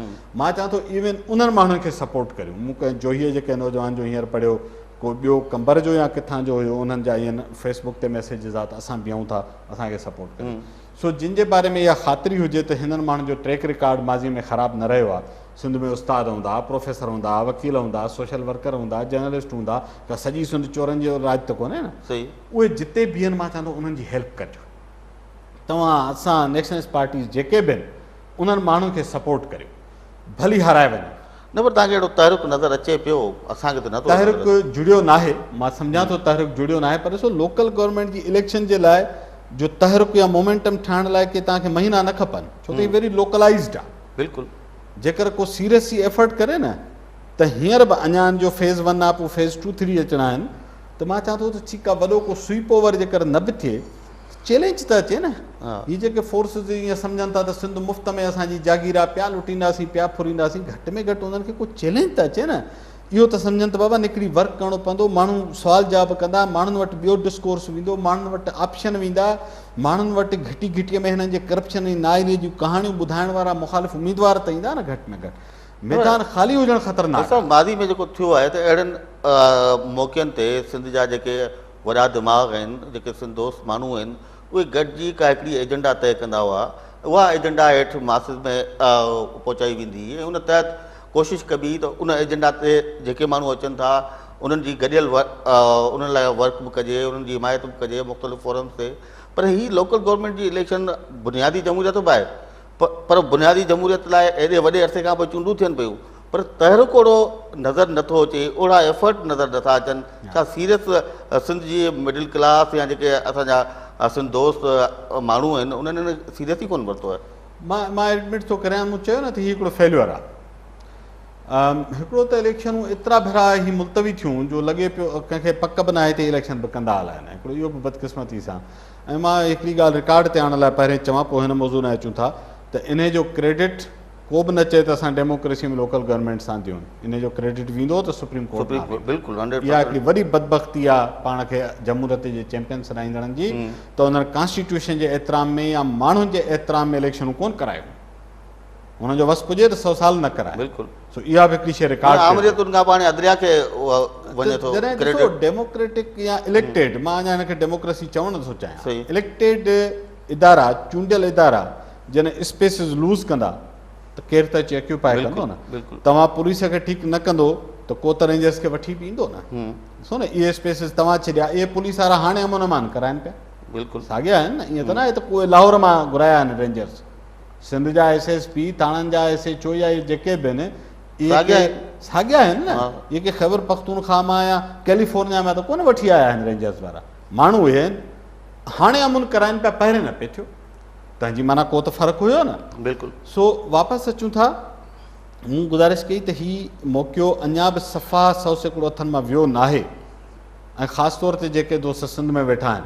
مان چوان ٿو ايون انهن ماڻهن کي سپورٽ ڪريون مون ڪنهن جوهيء جي ڪنهن نوجوان جو هينئر پڙهيو ڪو ٻيو قمبر جو يا ڪٿان جو هيو انهن جا ايئن فيس بڪ تي ميسيجز آ ته اسان بيهون ٿا اسان کي سپورٽ ڪريو سو جن جي باري ۾ اها خاطري هجي ته هنن ماڻهن جو ٽريڪ رڪارڊ ماضي ۾ خراب نه رهيو آهي، سنڌ ۾ استاد هوندا، پروفيسر هوندا، وڪيل هوندا، سوشل ورڪر هوندا، جرنلسٽ هوندا، ڪا سڄي سنڌ چورن جو راڄ ته ڪونهي نه. اهي جتي بيهن مان چوان ٿو انهن جي هيلپ ڪجو. توهان، اسان، نيشنلسٽ پارٽيز جيڪي به آهن انهن ماڻهن کي سپورٽ ڪريو. ڀلي هارائي وڃن. نه پر توهان کي اهڙو تحرڪ نظر اچي پيو اسان کي ته نٿو نظر تحرڪ اچي. جڙيو ناهي مان سمجهان ٿو تحرڪ جڙيو ناهي پر ڏسو لوڪل گورنمينٽ جي اليڪشن جي لاء جو تحرڪ يا مومينٽم ٺاهڻ لاء ڪي توهان کي مهينا نه کپن ڇو ته هي ويري لوڪلائيزڊ آهي. بلڪل. جيڪر ڪو سيريسلي ايفرٽ ڪري نه ته هينئر به اڃا ان جو فيز ون آهي پوء فيز ٽو ٿري اچڻا آهن ته مان چوان ٿو ته ٺيڪ آهي وڏو ڪو سوئپ اوور جيڪر نه به ٿئي چئلينج ته اچي نه. هي جيڪي فورسز ائين سمجهن ٿا ته سنڌ مفت ۾ اسان جي جاگير آ، پيا لٽينداسين، پيا ڦرينداسين، گهٽ ۾ گهٽ انهن کي ڪو چئلينج ته اچي نه. اهو ته سمجهن ته بابا نڪري ورڪ ڪرڻو پوندو، ماڻهو سوال جواب ڪندا، ماڻهن وٽ ٻيو ڊسڪورس ويندو، ماڻهن وٽ آپشن ويندا، ماڻهن وٽ گهٽي گهٽيء ۾ هنن جي ڪرپشن ۽ نااهليء جون ڪهاڻيون ٻڌائڻ وارا مخالف اميدوار ته ايندا نه گهٽ ۾ گهٽ. ميدان خالي هجڻ خطرناڪ آ. ماضي ۾ جيڪو ٿيو آهي ته اهڙن موقعن تي سنڌ جا جيڪي وڏا دماغ آهن، جيڪي سنڌ دوست ماڻهو آهن، اهي گڏجي ڪا هڪڙي ايجنڊا طئي ڪندا هئا، اها ايجنڊا هيٺ ماسز ۾ پهچائي ويندي هئي ۽ ان تحت ڪوشش ڪبي هئي ته ان ايجنڊا تي جيڪي ماڻهو اچن ٿا انهن جي گڏيل انهن لاء ورڪ به ڪجي، انهن جي حمايت به ڪجي مختلف فورمز تي پر هي لوڪل گورنمينٽ جي اليڪشن بنيادي جمهوريت به آهي پر بنيادي جمهوريت لاء ايڏي وڏي عرصي کان پوء چونڊون ٿين پيون پر تحرڪ اوڙو نظر نٿو اچي، اوڙا ايفرٽ نظر نٿا اچن، ڇا سيريس سنڌ جي مڊل ڪلاس يا جيڪي اسان جا سنڌ دوست ماڻهو آهن انهن ان سيريس ئي ڪونه ورتو آهي. مان مان ايڊمٽ ٿو ڪريان مون چيو نه ته هي هڪڙو فيليئر آهي. هڪڙو ته اليڪشنون ايترا ڀيرا هي ملتوي ٿيون جو لڳي پيو ڪنهن کي پڪ به ناهي ته هي اليڪشن به ڪندا الائي نه هڪڙو اهو به بدقسمتي سان ۽ مان هڪڙي ڳالهه رڪارڊ تي آڻڻ لاء پهرين چوان پوء هن موضوع ڏانهن اچون ٿا ته انهي جو ڪريڊٽ ڪو به نه چئي ته اسان ڊيموڪريسي ۾ لوڪل گورنمينٽ سان ديون انهي جو ڪريڊٽ ويندو ته سپريم ڪورٽ ڏانهن ويندو. اها هڪڙي وڏي بدبختي آهي پاڻ کي جمهوريت جي چيمپيئن سڏائيندڙن جي ته انهن ڪانسٽيٽيوشن جي احترام ۾ يا ماڻهن جي احترام ۾ اليڪشنون ڪونه ڪرايون. هن جو وس پڄي ته سو سال نه ڪرائي. بلڪل. سو اها به هڪڙي شيء رڪارڊ ٿئي ٿي. آمريتن کان پوء هاڻي عدليه کي وڃي ٿو جڏهن ڏسو ڊيموڪريٽڪ يا اليڪٽيڊ، مان اڃا هن کي ڊيموڪريسي چوڻ نٿو چاهيان، اليڪٽيڊ ادارا، چونڊيل ادارا جڏهن اسپيسز لوز ڪندا ته ڪير ته اچي اڪيوپائي ڪندو نه. توهان پوليس کي ٺيڪ نه ڪندو ته ڪو ته رينجرز کي وٺي به ايندو نه. ڏسو نه اهي اسپيسز توهان ڇڏيا، اهي پوليس وارا هاڻي امن امان ڪرائن پيا. بلڪل. ساڳيا آهن نه، ائين ته نه آهي ته ڪو لاهور مان گهرايا آهن رينجرز. سنڌ جا ايس ايس پي، ٿاڻن جا ايس ايڇ او يا اهي جيڪي به آهن اهي ڪي ساڳيا آهن نه، اهي ڪي خيبر پختونخوا مان يا ڪيليفورنيا مان ته ڪونه وٺي آيا آهن رينجرز وارا ماڻهو اهي آهن. هاڻي امن ڪرائن پيا، پهرين نه پئي ٿيو، تنهن جي معنيٰ ڪو ته فرق هيو نه. بلڪل. سو واپس اچون ٿا، مون گذارش ڪئي ته هي موقعو اڃا به صفا 100% هٿن مان ويو ناهي ۽ خاص طور تي جيڪي دوست سنڌ ۾ ويٺا آهن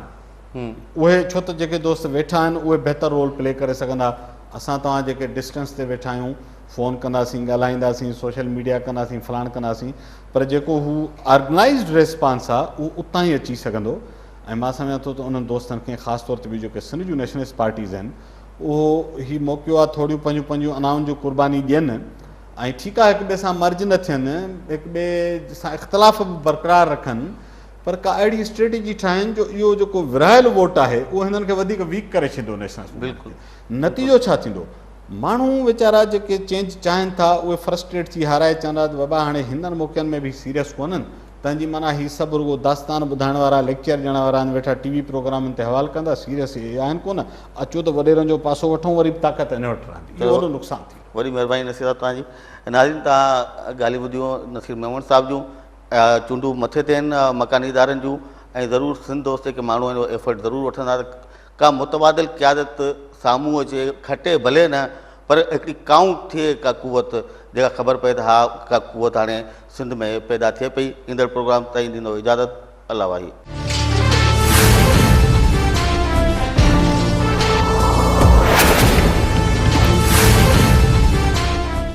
اهي، ڇو ته جيڪي دوست ويٺا آهن اهي بهتر رول پلي ڪري سگهندا، اسان توهان جيڪي ڊسٽنس تي ويٺا آهيون فون ڪنداسين، ڳالهائينداسين، سوشل ميڊيا ڪنداسين، فلاڻ ڪنداسين، پر جيڪو هو آرگنائيزڊ ريسپانس آهي اهو اتان ئي اچي سگهندو ۽ مان سمجهان ٿو ته انهن دوستن کي خاص طور تي ٻيون جيڪي سنڌ جون نيشنلسٽ پارٽيز آهن اهو هي موقعو آهي ٿوريون پنهنجون پنهنجون انائن جون قرباني ڏين ۽ ٺيڪ آهي هڪ ٻئي سان مرج نه ٿين، هڪ ٻئي سان اختلاف به برقرار رکن پر ڪا اهڙي اسٽريٽجي ٺاهين جو اهو جيڪو ورهايل ووٽ آهي اهو هنن کي وڌيڪ ويڪ ڪري ڇڏيندو نيشنلسٽ موومينٽ کي. نتيجو ڇا ٿيندو؟ ماڻهو ويچارا جيڪي چينج چاهين ٿا اهي فرسٽريٽ ٿي هارائي چوندا ته بابا هاڻي هنن موقعن ۾ به سيريس ڪونهن تنهن جي معنيٰ هي سڀ رڳو داستان ٻڌائڻ وارا ليڪچر ڏيڻ وارا آهن ويٺا ٽي وي پروگرامن تي حوال ڪندا سيريس اهي آهن ڪونه اچو ته وڏيرن جو پاسو وٺون وري به طاقت انهن وٽ رهندي اهو وڏو نقصان ٿيندو. وڏي مهرباني نصير صاحب توهان جي. ناظرين توهان ڳالهيون ٻڌيون نصير ميمڻ صاحب جون چونڊون مٿي تي آهن مڪاني ادارن جون ۽ ضرور سنڌ دوست جيڪي ماڻهو آهن اهي ايفرٽ ضرور وٺندا ته ڪا متبادل قيادت سامهون اچي کٽي ڀلي نه پر هڪڙي ڪائونٽ ٿئي ڪا قوت جيڪا خبر پئي ته ها ڪا قوت هاڻي سنڌ ۾ پيدا ٿئي پئي. ايندڙ پروگرام تائين ڏيندو اجازت الله واهي.